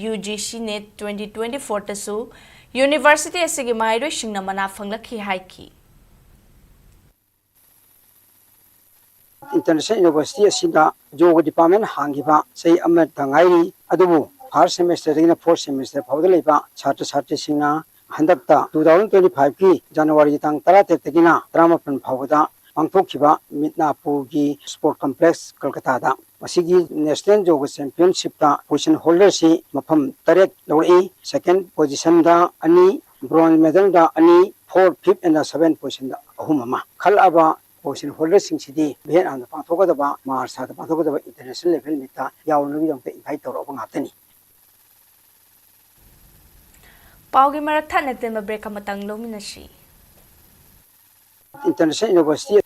U G C NET twenty twenty ꯐꯣꯔꯗꯁꯨ ꯌꯨꯅꯤꯚꯔꯁꯤꯇꯤ ꯑꯁꯤꯒꯤ ꯃꯍꯩꯔꯣꯏꯁꯤꯡꯅ ꯃꯅꯥ ꯐꯪꯂꯛꯈꯤ ꯍꯥꯏꯈꯤ꯫ ꯏꯟꯇꯔꯅꯦꯁꯅꯦꯜ ꯌꯨꯅꯤꯚꯔꯁꯤꯇꯤ ꯑꯁꯤꯗ ꯌꯣꯒ ꯗꯤꯄꯥꯔꯠꯃꯦꯟ ꯍꯥꯡꯈꯤꯕ ꯆꯍꯤ ꯑꯃꯇ ꯉꯥꯏꯔꯤ, ꯑꯗꯨꯕꯨ ꯐꯥꯔꯁ ꯁꯦꯃꯦꯁꯇꯔꯗꯒꯤꯅ ꯐꯣꯔꯠ ꯁꯦꯃꯦꯁꯇꯔ ꯐꯥꯎꯕꯗ ꯂꯩꯕ ꯁꯥꯇ꯭ꯔ ꯁꯥꯇ꯭ꯔꯤꯁꯤꯡꯅ ꯍꯟꯗꯛꯇ ꯇꯨ ꯊꯥꯎꯖꯟ ꯇ꯭ꯋꯦꯟꯇꯤ ꯐꯥꯏꯚꯀꯤ ꯖꯅꯋꯥꯔꯤꯒꯤ ꯇꯥꯡ ꯇꯔꯥꯇꯔꯦꯠꯇꯒꯤꯅ ꯇꯔꯥꯃꯥꯄꯟ ꯐꯥꯎꯕꯗ ꯄꯥꯡꯊꯣꯛꯈꯤꯕ ꯃꯤꯠꯅꯥꯄꯨꯔꯒꯤ ꯁ꯭ꯄꯣꯔꯠ ꯀꯝꯄ꯭ꯂꯦꯛꯁ ꯀꯜꯀꯇꯥꯗ꯫ ꯃꯁꯤꯒꯤ ꯅꯦꯁꯅꯦꯜ ꯌꯣꯒ ꯆꯦꯝꯄꯤꯌꯟꯁꯤꯞꯇ ꯄꯣꯖꯤꯁꯟ ꯍꯣꯜꯗꯔꯁꯤ ꯃꯐꯝ ꯇꯔꯦꯠ ꯂꯧꯔꯛꯏ꯫ ꯁꯦꯀꯦꯟ ꯄꯣꯖꯤꯁꯟꯗ ꯑꯅꯤ, ꯕ꯭ꯔꯣꯟꯖ ꯃꯦꯗꯜꯗ ꯑꯅꯤ, ꯐꯣꯔ, ꯐꯤꯐ ꯑꯦꯟ ꯁꯚꯦꯟ ꯄꯣꯖꯤꯁꯟꯗ ꯑꯍꯨꯝ ꯑꯃ꯫ ꯈꯜꯂꯛꯑꯕ ꯄꯣꯖꯤꯁꯟ ꯍꯣꯜꯗꯔꯁꯤꯡꯁꯤꯗꯤ ꯚꯤꯌꯦꯠꯅꯥꯝꯗ ꯄꯥꯡꯊꯣꯛꯀꯗꯕ, ꯃꯥꯔꯁ ꯊꯥꯗ ꯄꯥꯡꯊꯣꯛꯀꯗꯕ ꯏꯟꯇꯔꯅꯦꯁꯅꯦꯜ ꯂꯦꯚꯦꯜ ꯃꯤꯠꯇ ꯌꯥꯎꯅꯕꯒꯤꯗꯃꯛꯇ ꯏꯟꯚꯥꯏꯠ ꯇꯧꯔꯛꯑꯕ ꯉꯥꯛꯇꯅꯤ꯫ ꯄꯥꯎꯒꯤ ꯃꯔꯛ ꯊꯠꯅ ꯇꯦꯟꯕ ꯕ꯭ꯔꯦꯛ ꯑꯃꯇꯪ ꯂꯧꯃꯤꯟꯅꯁꯤ꯫ ꯏꯟꯇꯔꯅꯦꯁꯅꯦꯜ ꯌꯨꯅꯤꯚꯔꯁꯤꯇꯤ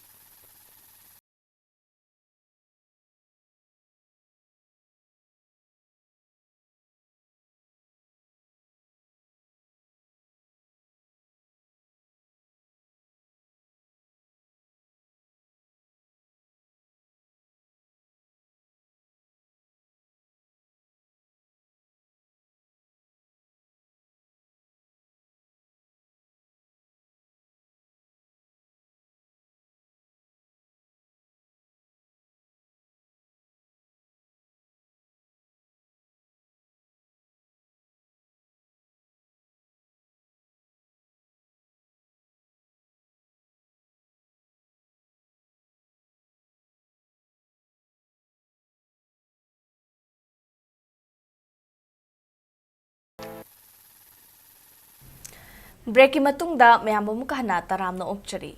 ꯕ꯭ꯔꯦꯛꯀꯤ ꯃꯇꯨꯡꯗ ꯃꯌꯥꯝꯕꯨ ꯑꯃꯨꯛꯀ ꯍꯟꯅ ꯇꯔꯥꯝꯅ ꯑꯣꯛꯆꯔꯤ꯫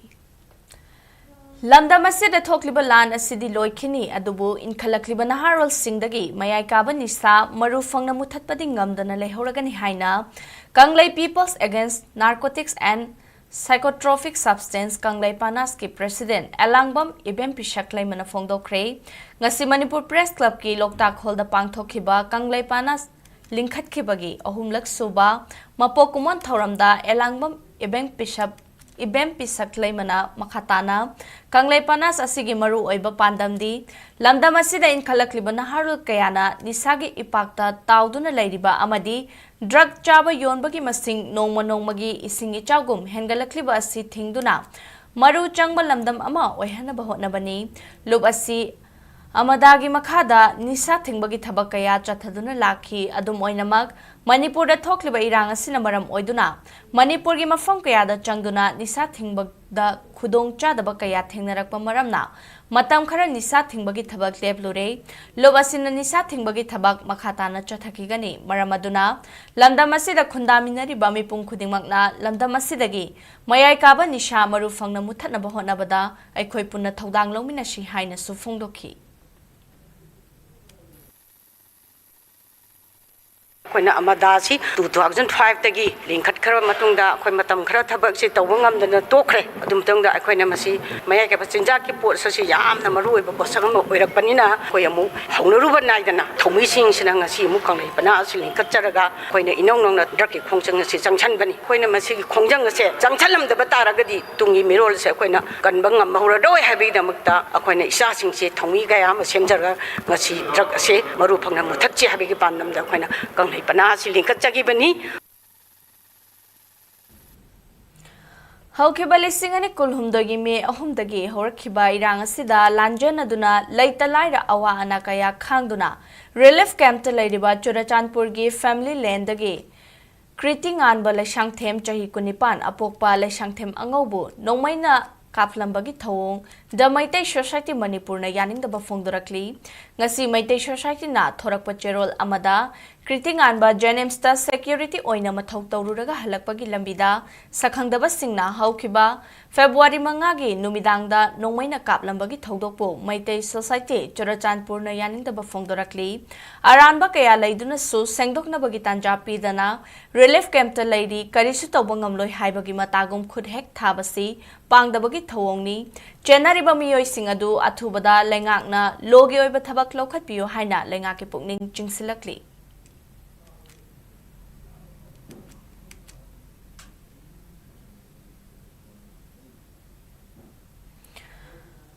ꯂꯝꯗꯝ ꯑꯁꯤꯗ ꯊꯣꯛꯂꯤꯕ ꯂꯥꯟ ꯑꯁꯤꯗꯤ ꯂꯣꯏꯈꯤꯅꯤ, ꯑꯗꯨꯕꯨ ꯏꯟꯈꯠꯂꯛꯂꯤꯕ ꯅꯍꯥꯔꯣꯜꯁꯤꯡꯗꯒꯤ ꯃꯌꯥꯏ ꯀꯥꯕ ꯅꯤꯁꯥ ꯃꯔꯨ ꯐꯪꯅ ꯃꯨꯊꯠꯄꯗꯤ ꯉꯝꯗꯅ ꯂꯩꯍꯧꯔꯒꯅꯤ ꯍꯥꯏꯅ Kanglei People's Against Narcotics and Psychotropic Substance Kanglei ꯄꯥꯅꯥꯁꯀꯤ ꯄ꯭ꯔꯦꯁꯤꯗꯦꯟ ꯑꯦꯂꯥꯡꯕꯝ ꯏꯕꯦꯝ ꯄꯤꯁꯛ ꯂꯩꯃꯅ ꯐꯣꯡꯗꯣꯛꯈ꯭ꯔꯦ꯫ ꯉꯁꯤ ꯃꯅꯤꯄꯨꯔ ꯄ꯭ꯔꯦꯁ ꯀ꯭ꯂꯕꯀꯤ ꯂꯣꯛꯇꯥꯛ ꯍꯣꯜꯗ ꯄꯥꯡꯊꯣꯛꯈꯤꯕ ꯀꯪꯂꯩ ꯄꯥꯅꯥꯁ ꯂꯤꯡꯈꯠꯈꯤꯕꯒꯤ ꯑꯍꯨꯝꯂꯛ ꯁꯨꯕ ꯃꯄꯣꯛ ꯀꯨꯝꯑꯣꯟ ꯊꯧꯔꯝꯗ ꯑꯦꯂꯥꯡꯕꯝ ꯏꯕꯦꯝ ꯄꯤꯁꯛ ꯏꯕꯦꯝ ꯄꯤꯁꯛ ꯂꯩꯃꯅ ꯃꯈꯥ ꯇꯥꯅ ꯀꯪꯂꯩ ꯄꯥꯅꯥꯁ ꯑꯁꯤꯒꯤ ꯃꯔꯨ ꯑꯣꯏꯕ ꯄꯥꯟꯗꯝꯗꯤ ꯂꯝꯗꯝ ꯑꯁꯤꯗ ꯏꯟꯈꯠꯂꯛꯂꯤꯕ ꯅꯍꯥꯔꯣꯜ ꯀꯌꯥꯅ ꯅꯤꯁꯥꯒꯤ ꯏꯄꯥꯛꯇ ꯇꯥꯎꯗꯨꯅ ꯂꯩꯔꯤꯕ ꯑꯃꯗꯤ ꯗ꯭ꯔꯒ ꯆꯥꯕ ꯌꯣꯟꯕꯒꯤ ꯃꯁꯤꯡ ꯅꯣꯡꯃ ꯅꯣꯡꯃꯒꯤ ꯏꯁꯤꯡ ꯏꯆꯥꯎꯒꯨꯝ ꯍꯦꯟꯒꯠꯂꯛꯂꯤꯕ ꯑꯁꯤ ꯊꯤꯡꯗꯨꯅ ꯃꯔꯨ ꯆꯪꯕ ꯂꯝꯗꯝ ꯑꯃ ꯑꯣꯏꯍꯟꯅꯕ ꯍꯣꯠꯅꯕꯅꯤ꯫ ꯂꯨꯞ ꯑꯁꯤ ꯑꯃꯗꯥꯒꯤ ꯃꯈꯥꯗ ꯅꯤꯁꯥ ꯊꯤꯡꯕꯒꯤ ꯊꯕꯛ ꯀꯌꯥ ꯆꯠꯊꯗꯨꯅ ꯂꯥꯛꯈꯤ꯫ ꯑꯗꯨꯝ ꯑꯣꯏꯅꯃꯛ, ꯃꯅꯤꯄꯨꯔꯗ ꯊꯣꯛꯂꯤꯕ ꯏꯔꯥꯡ ꯑꯁꯤꯅ ꯃꯔꯝ ꯑꯣꯏꯗꯨꯅ ꯃꯅꯤꯄꯨꯔꯒꯤ ꯃꯐꯝ ꯀꯌꯥꯗ ꯆꯪꯗꯨꯅ ꯅꯤꯁꯥ ꯊꯤꯡꯕꯗ ꯈꯨꯗꯣꯡ ꯆꯥꯗꯕ ꯀꯌꯥ ꯊꯦꯡꯅꯔꯛꯄ ꯃꯔꯝꯅ ꯃꯇꯝ ꯈꯔ ꯅꯤꯁꯥ ꯊꯤꯡꯕꯒꯤ ꯊꯕꯛ ꯂꯦꯞꯂꯨꯔꯦ꯫ ꯂꯨꯞ ꯑꯁꯤꯅ ꯅꯤꯁꯥ ꯊꯤꯡꯕꯒꯤ ꯊꯕꯛ ꯃꯈꯥ ꯇꯥꯅ ꯆꯠꯊꯈꯤꯒꯅꯤ꯫ ꯃꯔꯝ ꯑꯗꯨꯅ ꯂꯝꯗꯝ ꯑꯁꯤꯗ ꯈꯨꯟꯗꯥꯃꯤꯟꯅꯔꯤꯕ ꯃꯤꯄꯨꯝ ꯈꯨꯗꯤꯡꯃꯛꯅ ꯂꯝꯗꯝ ꯑꯁꯤꯗꯒꯤ ꯃꯌꯥꯏ ꯀꯥꯕ ꯅꯤꯁꯥ ꯃꯔꯨ ꯐꯪꯅ ꯃꯨꯠꯊꯠꯅꯕ ꯍꯣꯠꯅꯕꯗ ꯑꯩꯈꯣꯏ ꯄꯨꯟꯅ ꯊꯧꯗꯥꯡ ꯂꯧꯃꯤꯟꯅꯁꯤ ꯍꯥꯏꯅꯁꯨ ꯐꯣꯡꯗꯣꯛꯈꯤ꯫ ꯑꯩꯈꯣꯏꯅ ꯑꯃꯗꯥꯁꯤ two thousand five ꯇꯒꯤ ꯂꯤꯡꯈꯠꯈ꯭ꯔꯕ ꯃꯇꯨꯡꯗ ꯑꯩꯈꯣꯏ ꯃꯇꯝ ꯈꯔ ꯊꯕꯛꯁꯤ ꯇꯧꯕ ꯉꯝꯗꯅ ꯇꯣꯛꯈ꯭ꯔꯦ꯫ ꯑꯗꯨ ꯃꯇꯨꯡꯗ ꯑꯩꯈꯣꯏꯅ ꯃꯁꯤ ꯃꯌꯥꯏ ꯀꯥꯏꯕ ꯆꯤꯟꯖꯥꯛꯀꯤ ꯄꯣꯠ ꯑꯁꯤ ꯌꯥꯝꯅ ꯃꯔꯨ ꯑꯣꯏꯕ ꯄꯣꯠꯁꯛ ꯑꯃ ꯑꯣꯏꯔꯛꯄꯅꯤꯅ, ꯑꯩꯈꯣꯏ ꯑꯃꯨꯛ ꯍꯧꯅꯔꯨꯕ ꯅꯥꯏꯗꯅ ꯊꯧꯃꯤꯁꯤꯡꯁꯤꯅ ꯉꯁꯤ ꯑꯃꯨꯛ ꯀꯪꯂꯩ ꯄꯅꯥ ꯑꯁꯤ ꯂꯤꯡꯈꯠꯆꯔꯒ ꯑꯩꯈꯣꯏꯅ ꯏꯅꯧ ꯅꯧꯅ ꯗ꯭ꯔꯛꯀꯤ ꯈꯣꯡꯖꯪ ꯑꯁꯤ ꯆꯪꯁꯤꯟꯕꯅꯤ꯫ ꯑꯩꯈꯣꯏꯅ ꯃꯁꯤꯒꯤ ꯈꯣꯡꯖꯪ ꯑꯁꯦ ꯆꯪꯁꯤꯜꯂꯝꯗꯕ ꯇꯥꯔꯒꯗꯤ ꯇꯨꯡꯒꯤ ꯃꯤꯔꯣꯜꯁꯦ ꯑꯩꯈꯣꯏꯅ ꯀꯟꯕ ꯉꯝꯍꯧꯔꯔꯣꯏ ꯍꯥꯏꯕꯒꯤꯗꯃꯛꯇ ꯑꯩꯈꯣꯏꯅ ꯏꯆꯥꯁꯤꯡꯁꯦ ꯊꯧꯃꯤ ꯀꯌꯥ ꯑꯃ ꯁꯦꯝꯖꯔꯒ ꯉꯁꯤ ꯗ꯭ꯔꯛ ꯑꯁꯦ ꯃꯔꯨ ꯐꯪꯅ ꯃꯨꯊꯠꯁꯤ ꯍꯥꯏꯕꯒꯤ ꯄꯥꯟꯗꯝꯗ ꯑꯩꯈꯣꯏꯅ ꯀꯪꯂꯩ ꯄꯅꯥ ꯑꯁꯤ ꯂꯤꯡꯈꯠꯆꯈꯤꯕꯅꯤ꯫ ꯍꯧꯈꯤꯕ ꯂꯤꯁꯤꯡ ꯑꯅꯤ ꯀꯨꯟꯍꯨꯝꯗꯣꯏꯒꯤ ꯃꯦ ꯑꯍꯨꯝꯗꯒꯤ ꯍꯧꯔꯛꯈꯤꯕ ꯏꯔꯥꯡ ꯑꯁꯤꯗ ꯂꯥꯟꯖꯦꯟꯅꯗꯨꯅ ꯂꯩꯇ ꯂꯥꯏꯔ ꯑꯋꯥ ꯑꯅꯥ ꯀꯌꯥ ꯈꯥꯡꯗꯨꯅ ꯔꯤꯂꯤꯐ ꯀꯦꯝꯞꯇ ꯂꯩꯔꯤꯕ ꯆꯨꯔꯆꯥꯟꯄꯨꯔꯒꯤ ꯐꯦꯃꯤꯂꯤ ꯂꯦꯟꯗꯒꯤ ꯀ꯭ꯔꯤꯇꯤ ꯉꯥꯟꯕ ꯂꯩꯁꯥꯡꯊꯦꯝ, ꯆꯍꯤ ꯀꯨꯟꯅꯤꯄꯥꯟ, ꯑꯄꯣꯛꯄ ꯂꯩꯁꯥꯡꯊꯦꯝ ꯑꯉꯧꯕꯨ ꯅꯣꯡꯃꯩꯅ ꯀꯥꯞꯂꯝꯕꯒꯤ ꯊꯧꯑꯣꯡ The Meitei Society ꯃꯅꯤꯄꯨꯔꯅ ꯌꯥꯅꯤꯡꯗꯕ ꯐꯣꯡꯗꯣꯔꯛꯂꯤ꯫ ꯉꯁꯤ ꯃꯩꯇꯩ ꯁꯣꯁꯥꯏꯇꯤꯅ ꯊꯣꯔꯛꯄ ꯆꯦꯔꯣꯜ ꯑꯃꯗ, ꯀ꯭ꯔꯤꯇꯤ ꯉꯥꯟꯕ ꯖꯦꯅꯤꯝꯁꯇ ꯁꯦꯀ꯭ꯌꯨꯔꯤꯇꯤ ꯑꯣꯏꯅ ꯃꯊꯧ ꯇꯧꯔꯨꯔꯒ ꯍꯜꯂꯛꯄꯒꯤ ꯂꯝꯕꯤꯗ ꯁꯛꯈꯪꯗꯕꯁꯤꯡꯅ ꯍꯧꯈꯤꯕ ꯐꯦꯕ꯭ꯔꯨꯋꯥꯔꯤ ꯃꯉꯥꯒꯤ ꯅꯨꯃꯤꯗꯥꯡꯗ ꯅꯣꯡꯃꯩꯅ ꯀꯥꯞꯂꯝꯕꯒꯤ ꯊꯧꯗꯣꯛꯄꯨ ꯃꯩꯇꯩ ꯁꯣꯁꯥꯏꯇꯤ ꯆꯨꯔꯆꯥꯟꯄꯨꯔꯅ ꯌꯥꯅꯤꯡꯗꯕ ꯐꯣꯡꯗꯣꯔꯛꯂꯤ꯫ ꯑꯔꯥꯟꯕ ꯀꯌꯥ ꯂꯩꯗꯨꯅꯁꯨ ꯁꯦꯡꯗꯣꯛꯅꯕꯒꯤ ꯇꯥꯟꯖꯥ ꯄꯤꯗꯅ ꯔꯤꯂꯤꯐ ꯀꯦꯝꯞꯇ ꯂꯩꯔꯤ, ꯀꯔꯤꯁꯨ ꯇꯧꯕ ꯉꯝꯂꯣꯏ ꯍꯥꯏꯕꯒꯤ ꯃꯇꯥꯒꯨꯝ ꯈꯨꯠ ꯍꯦꯛ ꯊꯥꯕꯁꯤ ꯄꯥꯡꯗꯕꯒꯤ ꯊꯧꯑꯣꯡꯅꯤ꯫ ꯆꯦꯟꯅꯔꯤꯕ ꯃꯤꯑꯣꯏꯁꯤꯡ ꯑꯗꯨ ꯑꯊꯨꯕꯗ ꯂꯩꯉꯥꯛꯅ ꯂꯣꯒꯤ ꯑꯣꯏꯕ ꯊꯕꯛ ꯂꯧꯈꯠꯄꯤꯌꯨ ꯍꯥꯏꯅ ꯂꯩꯉꯥꯛꯀꯤ ꯄꯨꯛꯅꯤꯡ ꯆꯤꯡꯁꯤꯜꯂꯛꯂꯤ꯫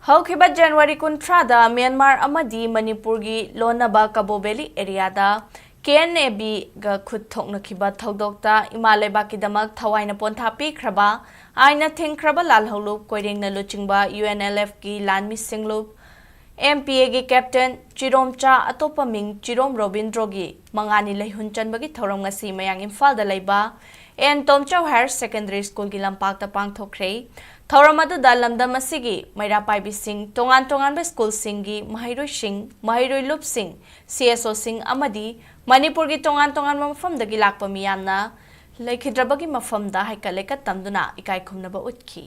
ꯍꯧꯈꯤꯕ ꯖꯅꯋꯥꯔꯤ ꯀꯨꯟꯊ꯭ꯔꯥꯗ ꯃ꯭ꯌꯥꯟꯃꯥꯔ ꯑꯃꯗꯤ ꯃꯅꯤꯄꯨꯔꯒꯤ ꯂꯣꯟꯅꯕ ꯀꯕꯣ ꯚꯦꯂꯤ ꯑꯦꯔꯤꯌꯥꯗ ꯀꯦ ꯑꯦꯟ ꯑꯦ-ꯕꯤꯒ ꯈꯨꯠ ꯊꯣꯛꯅꯈꯤꯕ ꯊꯧꯗꯣꯛꯇ ꯏꯃꯥ ꯂꯩꯕꯥꯛꯀꯤꯗꯃꯛ ꯊꯋꯥꯏꯅ ꯄꯣꯟꯊꯥ ꯄꯤꯈ꯭ꯔꯕ, ꯑꯥꯏꯟꯅ ꯊꯤꯡꯈ꯭ꯔꯕ ꯂꯥꯜꯍꯧꯂꯨꯞ ꯀꯣꯏꯔꯦꯡꯅ ꯂꯨꯆꯤꯡꯕ ꯌꯨ ꯑꯦꯟ ꯑꯦꯜ ꯑꯦꯐꯀꯤ ꯂꯥꯟꯃꯤꯁꯤꯡ ꯂꯨꯞ ꯑꯦꯝ ꯄꯤ ꯑꯦꯒꯤ ꯀꯦꯞꯇꯦꯟ ꯆꯤꯔꯣꯝꯆꯥ, ꯑꯇꯣꯞꯄ ꯃꯤꯡ ꯆꯤꯔꯣꯝ ꯔꯣꯕꯤꯟꯗ꯭ꯔꯣꯒꯤ ꯃꯉꯥꯅꯤ ꯂꯩꯍꯨꯟ ꯆꯟꯕꯒꯤ ꯊꯧꯔꯝ ꯉꯁꯤ ꯃꯌꯥꯡ ꯏꯝꯐꯥꯜꯗ ꯂꯩꯕ ꯑꯦꯟ ꯇꯣꯝꯆꯧ ꯍꯥꯌꯔ ꯁꯦꯀꯦꯟꯗꯔꯤ ꯁ꯭ꯀꯨꯜꯒꯤ ꯂꯝꯄꯥꯛꯇ ꯄꯥꯡꯊꯣꯛꯈ꯭ꯔꯦ꯫ ꯊꯧꯔꯝ ꯑꯗꯨꯗ ꯂꯝꯗꯝ ꯑꯁꯤꯒꯤ ꯃꯩꯔꯥ ꯄꯥꯏꯕꯤꯁꯤꯡ, ꯇꯣꯉꯥꯟ ꯇꯣꯉꯥꯟꯕ ꯁ꯭ꯀꯨꯜꯁꯤꯡꯒꯤ ꯃꯍꯩꯔꯣꯏꯁꯤꯡ, ꯃꯍꯩꯔꯣꯏ ꯂꯨꯞꯁꯤꯡ, ꯁꯤ ꯑꯦꯁ ꯑꯣꯁꯤꯡ ꯑꯃꯗꯤ ꯃꯅꯤꯄꯨꯔꯒꯤ ꯇꯣꯉꯥꯟ ꯇꯣꯉꯥꯟꯕ ꯃꯐꯝꯗꯒꯤ ꯂꯥꯛꯄ ꯃꯤꯌꯥꯝꯅ ꯂꯩꯈꯤꯗ꯭ꯔꯕꯒꯤ ꯃꯐꯝꯗ ꯍꯩꯀꯠ ꯂꯩꯀꯠ ꯇꯝꯗꯨꯅ ꯏꯀꯥꯏ ꯈꯨꯝꯅꯕ ꯎꯠꯈꯤ꯫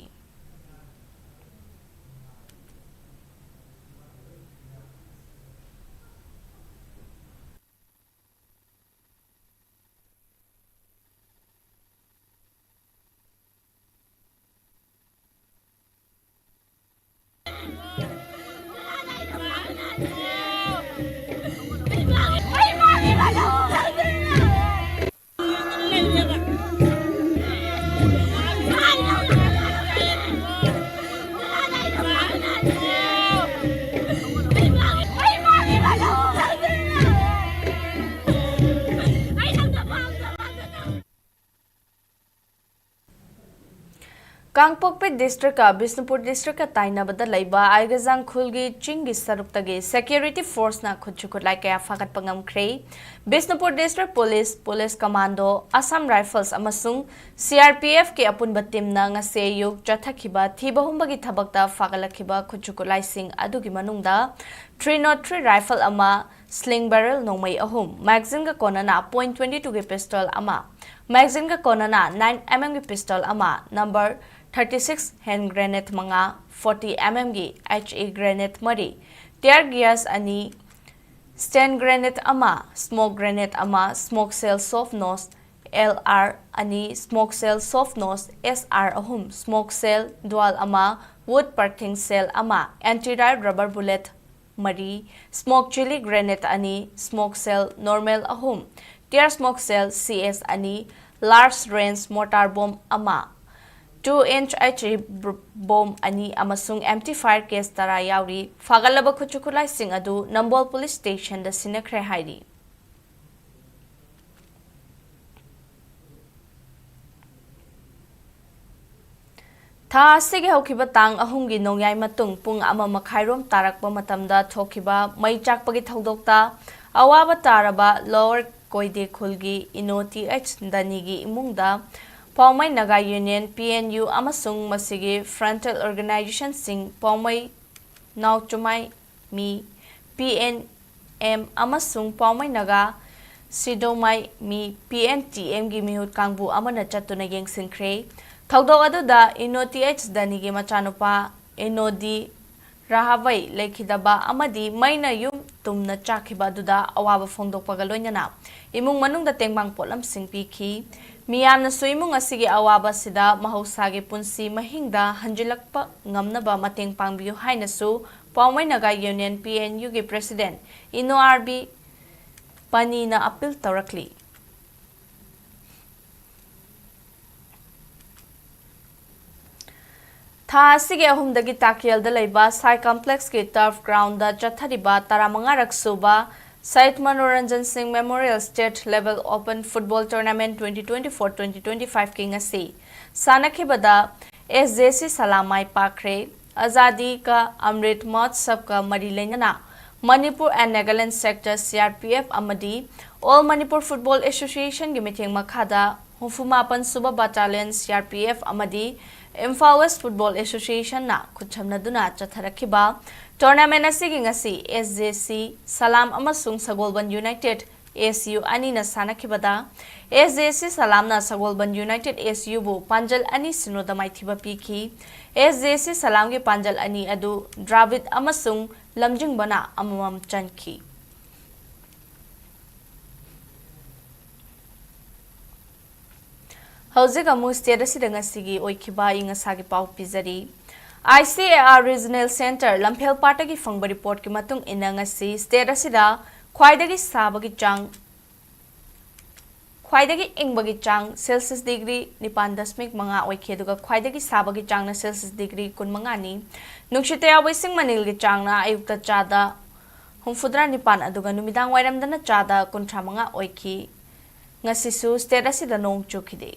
ꯀꯥꯡꯄꯣꯛꯄꯤ ꯗꯤꯁꯇ꯭ꯔꯤꯛꯀ ꯕꯤꯁꯅꯨꯄꯨꯔ ꯗꯤꯁꯇ꯭ꯔꯤꯛꯀ ꯇꯥꯏꯅꯕꯗ ꯂꯩꯕ ꯑꯥꯏꯒꯖꯥꯡ ꯈꯨꯜꯒꯤ ꯆꯤꯡꯒꯤ ꯁꯔꯨꯛꯇꯒꯤ ꯁꯦꯀ꯭ꯌꯨꯔꯤꯇꯤ ꯐꯣꯔꯁꯅ ꯈꯨꯠꯁꯨ ꯈꯨꯠꯂꯥꯏ ꯀꯌꯥ ꯐꯥꯒꯠꯄ ꯉꯝꯈ꯭ꯔꯦ꯫ Bishnupur district police, police commando, Assam rifles ꯑꯃꯁꯨꯡ ꯁꯤ ꯑꯥꯔ ꯄꯤ ꯑꯦꯐꯀꯤ ꯑꯄꯨꯟꯕ ꯇꯤꯝꯅ ꯉꯁꯤ ꯑꯌꯨꯛ ꯆꯠꯊꯈꯤꯕ ꯊꯤꯕ ꯍꯨꯝꯕꯒꯤ ꯊꯕꯛꯇ ꯐꯥꯒꯠꯂꯛꯈꯤꯕ ꯈꯨꯠꯁꯨ ꯈꯨꯠꯂꯥꯏꯁꯤꯡ ꯑꯗꯨꯒꯤ ꯃꯅꯨꯡꯗ ꯊ꯭ꯔꯤ ꯅꯣꯠ ꯊ꯭ꯔꯤ ꯔꯥꯏꯐꯜ ꯑꯃ, ꯁ꯭ꯂꯤꯡ ꯕꯦꯔꯦꯜ ꯅꯣꯡꯃꯩ ꯑꯍꯨꯝ, ꯃꯦꯒꯥꯖꯤꯟꯒ ꯀꯣꯟꯅꯅ ꯄꯣꯏꯟꯠ ꯇ꯭ꯋꯦꯟꯇꯤ ꯇꯨꯒꯤ ꯄꯤꯁꯇꯣꯜ ꯑꯃ, ꯃꯦꯒꯥꯖꯤꯟꯒ ꯀꯣꯟꯅꯅ ꯅꯥꯏꯟ ꯑꯦꯝ ꯑꯦꯝꯒꯤ ꯄꯤꯁꯇꯣꯜ ꯑꯃ, number thirty six hand grenade ꯃꯉꯥ, ꯐꯣꯔꯇꯤ ꯑꯦꯝ ꯑꯦꯝꯒꯤ ꯑꯦꯆ ꯏ ꯒ꯭ꯔꯦꯅꯦꯗ ꯃꯔꯤ, ꯇꯤꯌꯔ ꯒ꯭ꯌꯥꯁ ꯑꯅꯤ, ꯁ꯭ꯇꯦꯟ ꯒ꯭ꯔꯦꯅꯦꯗ ꯑꯃ, ꯁ꯭ꯃꯣꯛ ꯒ꯭ꯔꯦꯅꯦꯗ ꯑꯃ, ꯁ꯭ꯃꯣꯛ ꯁꯦꯜ ꯁꯣꯐ ꯅꯣꯁ ꯑꯦꯜ ꯑꯥꯔ ꯑꯅꯤ, ꯁ꯭ꯃꯣꯛ ꯁꯦꯜ ꯁꯣꯐ ꯅꯣꯁ ꯑꯦꯁ ꯑꯥꯔ ꯑꯍꯨꯝ, ꯁ꯭ꯃꯣꯛ ꯁꯦꯜ ꯗꯨꯋꯥꯜ ꯑꯃ, ꯋꯨꯗ ꯄꯔꯊꯤꯡ ꯁꯦꯜ ꯑꯃ, ꯑꯦꯟꯇꯤ ꯔꯥꯏꯠ ꯔꯕꯔ ꯕꯨꯂꯦꯠ ꯃꯔꯤ, ꯁ꯭ꯃꯣꯛ ꯆꯤꯂꯤ ꯒ꯭ꯔꯦꯅꯦꯗ ꯑꯅꯤ, ꯁ꯭ꯃꯣꯛ ꯁꯦꯜ ꯅꯣꯔꯃꯦꯜ ꯑꯍꯨꯝ, ꯇꯤꯌꯔ ꯁ꯭ꯃꯣꯛ ꯁꯦꯜ ꯁꯤ ꯑꯦꯁ ꯑꯅꯤ, ꯂꯥꯔꯖ ꯔꯦꯟꯖ ꯃꯣꯔꯇꯥꯔ ꯕꯣꯝ ꯑꯃ, two inch H E bomb ꯑꯅꯤ ꯑꯃꯁꯨꯡ ꯑꯦꯝꯇꯤ ꯐꯥꯌꯔ ꯀꯦꯁ ꯇꯔꯥ ꯌꯥꯎꯔꯤ꯫ ꯐꯥꯒꯠꯂꯕ ꯈꯨꯠꯁꯨ ꯈꯨꯠꯂꯥꯏꯁꯤꯡ ꯑꯗꯨ ꯅꯝꯕꯣꯜ ꯄꯨꯂꯤꯁ ꯁ꯭ꯇꯦꯁꯟꯗ ꯁꯤꯟꯅꯈ꯭ꯔꯦ ꯍꯥꯏꯔꯤ꯫ ꯊꯥ ꯑꯁꯤꯒꯤ ꯍꯧꯈꯤꯕ ꯇꯥꯡ ꯑꯍꯨꯝꯒꯤ ꯅꯣꯡꯌꯥꯏ ꯃꯇꯨꯡ ꯄꯨꯡ ꯑꯃ ꯃꯈꯥꯏꯔꯣꯝ ꯇꯥꯔꯛꯄ ꯃꯇꯝꯗ ꯊꯣꯛꯈꯤꯕ ꯃꯩ ꯆꯥꯛꯄꯒꯤ ꯊꯧꯗꯣꯛꯇ ꯑꯋꯥꯕ ꯇꯥꯔꯕ ꯂꯣꯋꯔ ꯀꯣꯏꯗꯦ ꯈꯨꯜꯒꯤ ꯏꯅꯣ ꯇꯤ ꯑꯩꯆ ꯗꯅꯤꯒꯤ ꯏꯃꯨꯡꯗ ꯄꯥꯎꯃꯩ Naga union, P N U, ꯑꯃꯁꯨꯡ ꯃꯁꯤꯒꯤ ꯐ꯭ꯔꯟꯇꯦꯜ ꯑꯣꯔꯒꯅꯥꯏꯖꯦꯁꯟꯁꯤꯡ ꯄꯥꯎꯃꯩ ꯅꯥꯎꯆꯨꯃꯥꯏ ꯃꯤ, ꯄꯤ ꯑꯦꯟ ꯑꯦꯝ, ꯑꯃꯁꯨꯡ ꯄꯥꯎꯃꯩ ꯅꯥꯒꯥ ꯁꯤꯗꯧꯃꯥꯏ ꯃꯤ, ꯄꯤ ꯑꯦꯟ ꯇꯤ ꯑꯦꯝꯒꯤ ꯃꯤꯍꯨꯠ ꯀꯥꯡꯕꯨ ꯑꯃꯅ ꯆꯠꯇꯨꯅ ꯌꯦꯡꯁꯤꯟꯈ꯭ꯔꯦ꯫ ꯊꯧꯗꯣꯛ ꯑꯗꯨꯗ ꯏꯅꯣ ꯇꯤ ꯑꯩꯆ ꯗꯅꯤꯒꯤ ꯃꯆꯥꯅꯨꯄꯥ ꯏꯅꯣꯗꯤ ꯔꯥꯍꯥꯕꯩ ꯂꯩꯈꯤꯗꯕ ꯑꯃꯗꯤ ꯃꯩꯅ ꯌꯨꯝ ꯇꯨꯝꯅ ꯆꯥꯛꯈꯤꯕ ꯑꯗꯨꯗ ꯑꯋꯥꯕ ꯐꯣꯡꯗꯣꯛꯄꯒ ꯂꯣꯏꯅꯅ ꯏꯃꯨꯡ ꯃꯅꯨꯡꯗ ꯇꯦꯡꯕꯥꯡ ꯄꯣꯠꯂꯝꯁꯤꯡ ꯄꯤꯈꯤ꯫ ꯃꯤꯌꯥꯝꯅꯁꯨ ꯏꯃꯨꯡ ꯑꯁꯤꯒꯤ ꯑꯋꯥꯕ ꯑꯁꯤꯗ ꯃꯍꯧꯁꯥꯒꯤ ꯄꯨꯟꯁꯤ ꯃꯍꯤꯡꯗ ꯍꯟꯖꯤꯜꯂꯛꯄ ꯉꯝꯅꯕ ꯃꯇꯦꯡ ꯄꯥꯡꯕꯤꯌꯨ ꯍꯥꯏꯅꯁꯨ ꯄꯥꯎꯃꯩ ꯅꯥꯒꯥ ꯌꯨꯅꯤꯌꯟ, ꯄꯤ ꯑꯦꯟ ꯌꯨꯒꯤ ꯄ꯭ꯔꯦꯁꯤꯗꯦꯟꯠ ꯏꯅꯣ ꯑꯥꯔ ꯕꯤ ꯄꯅꯤꯅ ꯑꯄꯤꯜ ꯇꯧꯔꯛꯂꯤ꯫ ꯊꯥ ꯑꯁꯤꯒꯤ ꯑꯍꯨꯝꯗꯒꯤ ꯇꯥꯀꯦꯜꯗ ꯂꯩꯕ ꯁꯥꯏ ꯀꯝꯄ꯭ꯂꯦꯛꯁꯀꯤ ꯇꯔꯐ ꯒ꯭ꯔꯥꯎꯟꯗ ꯆꯠꯊꯔꯤꯕ ꯇꯔꯥꯃꯉꯥꯔꯛ ꯁꯨꯕ ꯁꯍꯤꯗ ꯃꯅꯣꯔꯟꯖꯟ ꯁꯤꯡ memorial state level open football tournament twenty twenty four, twenty twenty ꯐꯥꯏꯚꯀꯤ ꯉꯁꯤ ꯁꯥꯟꯅꯈꯤꯕꯗ ꯑꯦꯁ ꯖꯦ ꯁꯤ ꯁꯂꯥꯝ ꯃꯥꯏ ꯄꯥꯛꯈ꯭ꯔꯦ꯫ ꯑꯖꯥꯗꯤ ꯀꯥ ꯑꯃ꯭ꯔꯤꯠ ꯃꯍꯣꯠꯁꯕꯀ ꯃꯔꯤ ꯂꯩꯅꯅ Manipur and Nagaland sector C R P F ꯑꯃꯗꯤ ꯑꯣꯜ ꯃꯅꯤꯄꯨꯔ ꯐꯨꯠꯕꯣꯜ ꯑꯦꯁꯣꯁꯤꯌꯦꯁꯟꯒꯤ ꯃꯤꯠꯌꯦꯡ ꯃꯈꯥꯗ ꯍꯨꯝꯐꯨ ꯃꯥꯄꯟ ꯁꯨꯕ ꯕꯠꯇꯥꯂꯤꯌꯟ ꯁꯤ ꯑꯥꯔ ꯄꯤ ꯑꯦꯐ ꯑꯃꯗꯤ ꯏꯝꯐꯥꯜ ꯋꯦꯁ ꯐꯨꯠꯕꯣꯜ ꯑꯦꯁꯣꯁꯤꯌꯦꯁꯟꯅ ꯈꯨꯠꯁꯝꯅꯗꯨꯅ ꯆꯠꯊꯔꯛꯈꯤꯕ ꯇꯣꯔꯅꯥꯃꯦꯟꯠ ꯑꯁꯤꯒꯤ ꯉꯁꯤ ꯑꯦꯁ ꯖꯦ ꯁꯤ ꯁꯂꯥꯝ ꯑꯃꯁꯨꯡ ꯁꯒꯣꯜꯕꯟ ꯌꯨꯅꯥꯏꯇꯦꯗ ꯑꯦꯁ ꯌꯨ ꯑꯅꯤꯅ ꯁꯥꯟꯅꯈꯤꯕꯗ, ꯑꯦꯁ ꯖꯦ ꯁꯤ ꯁꯂꯥꯝꯅ ꯁꯒꯣꯜꯕꯟ ꯌꯨꯅꯥꯏꯇꯦꯗ ꯑꯦꯁ ꯌꯨꯕꯨ ꯄꯥꯟꯖꯜ ꯑꯅꯤ ꯁꯤꯅꯣꯗ ꯃꯥꯏꯊꯤꯕ ꯄꯤꯈꯤ꯫ ꯑꯦꯁ ꯖꯦ ꯁꯤ ꯁꯂꯥꯝꯒꯤ ꯄꯥꯟꯖꯜ ꯑꯅꯤ ꯑꯗꯨ ꯗ꯭ꯔꯥꯕꯤꯗ ꯑꯃꯁꯨꯡ ꯂꯝꯖꯤꯡꯕꯅ ꯑꯃꯃꯝ ꯆꯟꯈꯤ꯫ ꯍꯧꯖꯤꯛ ꯑꯃꯨꯛ ꯁ꯭ꯇꯦꯠ ꯑꯁꯤꯗ ꯉꯁꯤꯒꯤ ꯑꯣꯏꯈꯤꯕ ꯑꯏꯪ ꯑꯁꯥꯒꯤ ꯄꯥꯎ ꯄꯤꯖꯔꯤ꯫ I C A R regional centre ꯂꯝꯐꯦꯜꯄꯥꯠꯇꯒꯤ ꯐꯪꯕ ꯔꯤꯄꯣꯔꯠꯀꯤ ꯃꯇꯨꯡ ꯏꯟꯅ, ꯉꯁꯤ ꯁ꯭ꯇꯦꯠ ꯑꯁꯤꯗ ꯈ꯭ꯋꯥꯏꯗꯒꯤ ꯁꯥꯕꯒꯤ ꯆꯥꯡ, ꯈ꯭ꯋꯥꯏꯗꯒꯤ ꯏꯪꯕꯒꯤ ꯆꯥꯡ ꯁꯦꯜꯁꯤꯌꯁ ꯗꯤꯒ꯭ꯔꯤ ꯅꯤꯄꯥꯟ ꯗꯁꯃꯤꯛ ꯃꯉꯥ ꯑꯣꯏꯈꯤ, ꯑꯗꯨꯒ ꯈ꯭ꯋꯥꯏꯗꯒꯤ ꯁꯥꯕꯒꯤ ꯆꯥꯡꯅ ꯁꯦꯜꯁꯤꯌꯁ ꯗꯤꯒ꯭ꯔꯤ ꯀꯨꯟꯃꯉꯥꯅꯤ꯫ ꯅꯨꯡꯁꯤꯠꯇ ꯌꯥꯎꯕ ꯏꯁꯤꯡ ꯃꯅꯤꯜꯒꯤ ꯆꯥꯡꯅ ꯑꯌꯨꯛꯇ ꯆꯥꯗ ꯍꯨꯝꯐꯨꯇꯔꯥ ꯅꯤꯄꯥꯟ, ꯑꯗꯨꯒ ꯅꯨꯃꯤꯗꯥꯡ ꯋꯥꯏꯔꯝꯗꯅ ꯆꯥꯗ ꯀꯨꯟꯊ꯭ꯔꯥ ꯃꯉꯥ ꯑꯣꯏꯈꯤ꯫ ꯉꯁꯤꯁꯨ ꯁ꯭ꯇꯦꯠ ꯑꯁꯤꯗ ꯅꯣꯡ ꯆꯨꯈꯤꯗꯦ꯫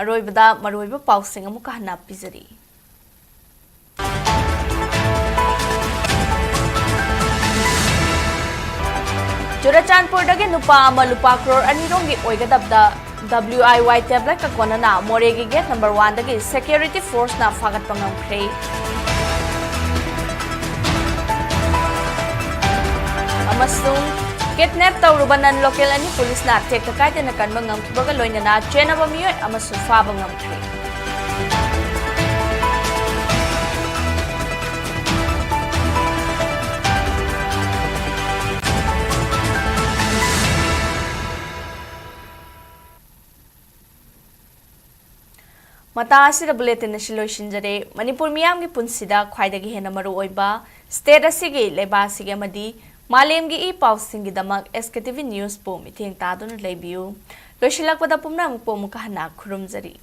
ꯑꯔꯣꯏꯕꯗ ꯃꯔꯨꯑꯣꯏꯕ ꯄꯥꯎꯁꯤꯡ ꯑꯃꯨꯛꯀ ꯍꯟꯅ ꯄꯤꯖꯔꯤ꯫ ꯆꯨꯔꯆꯥꯟꯄꯨꯔꯗꯒꯤ ꯅꯨꯄꯥ ꯑꯃ ꯂꯨꯄꯥ ꯀ꯭ꯔꯣꯔ ꯑꯅꯤ ꯔꯣꯝꯒꯤ ꯑꯣꯏꯒꯗꯕꯗ W I Y tabletꯀ ꯀꯣꯟꯅꯅ ꯃꯣꯔꯦꯒꯤ gate number oneꯗꯒꯤ security forceꯅ ꯐꯥꯒꯠꯄ ꯉꯝꯈ꯭ꯔꯦ꯫ ꯑꯃꯁꯨꯡ kidnap ꯇꯧꯔꯨꯕ non local ꯑꯅꯤ ꯄꯨꯂꯤꯁꯅ ꯇꯦꯛꯇ ꯀꯥꯏꯗꯅ ꯀꯟꯕ ꯉꯝꯈꯤꯕꯒ ꯂꯣꯏꯅꯅ ꯆꯦꯟꯅꯕ ꯃꯤꯑꯣꯏ ꯑꯃꯁꯨ ꯐꯥꯕ ꯉꯝꯈ꯭ꯔꯦ꯫ ꯃꯇꯥꯡ ꯑꯁꯤꯗ bulletin ꯑꯁꯤ ꯂꯣꯏꯁꯤꯟꯖꯔꯦ꯫ ꯃꯅꯤꯄꯨꯔ ꯃꯤꯌꯥꯝꯒꯤ ꯄꯨꯟꯁꯤꯗ ꯈ꯭ꯋꯥꯏꯗꯒꯤ ꯍꯦꯟꯅ ꯃꯔꯨ ꯑꯣꯏꯕ state ꯑꯁꯤꯒꯤ, ꯂꯩꯕꯥꯛ ꯑꯁꯤꯒꯤ ꯑꯃꯗꯤ ꯃꯥꯂꯦꯝꯒꯤ E ꯄꯥꯎꯁꯤꯡꯒꯤꯗꯃꯛ S K T V Newsꯄꯨ ꯃꯤꯠꯌꯦꯡ ꯇꯥꯗꯨꯅ ꯂꯩꯕꯤꯌꯨ꯫ ꯂꯣꯏꯁꯤꯜꯂꯛꯄꯗ ꯄꯨꯝꯅꯃꯛꯄꯨ ꯑꯃꯨꯛꯀ ꯍꯟꯅ ꯈꯨꯔꯨꯝꯖꯔꯤ꯫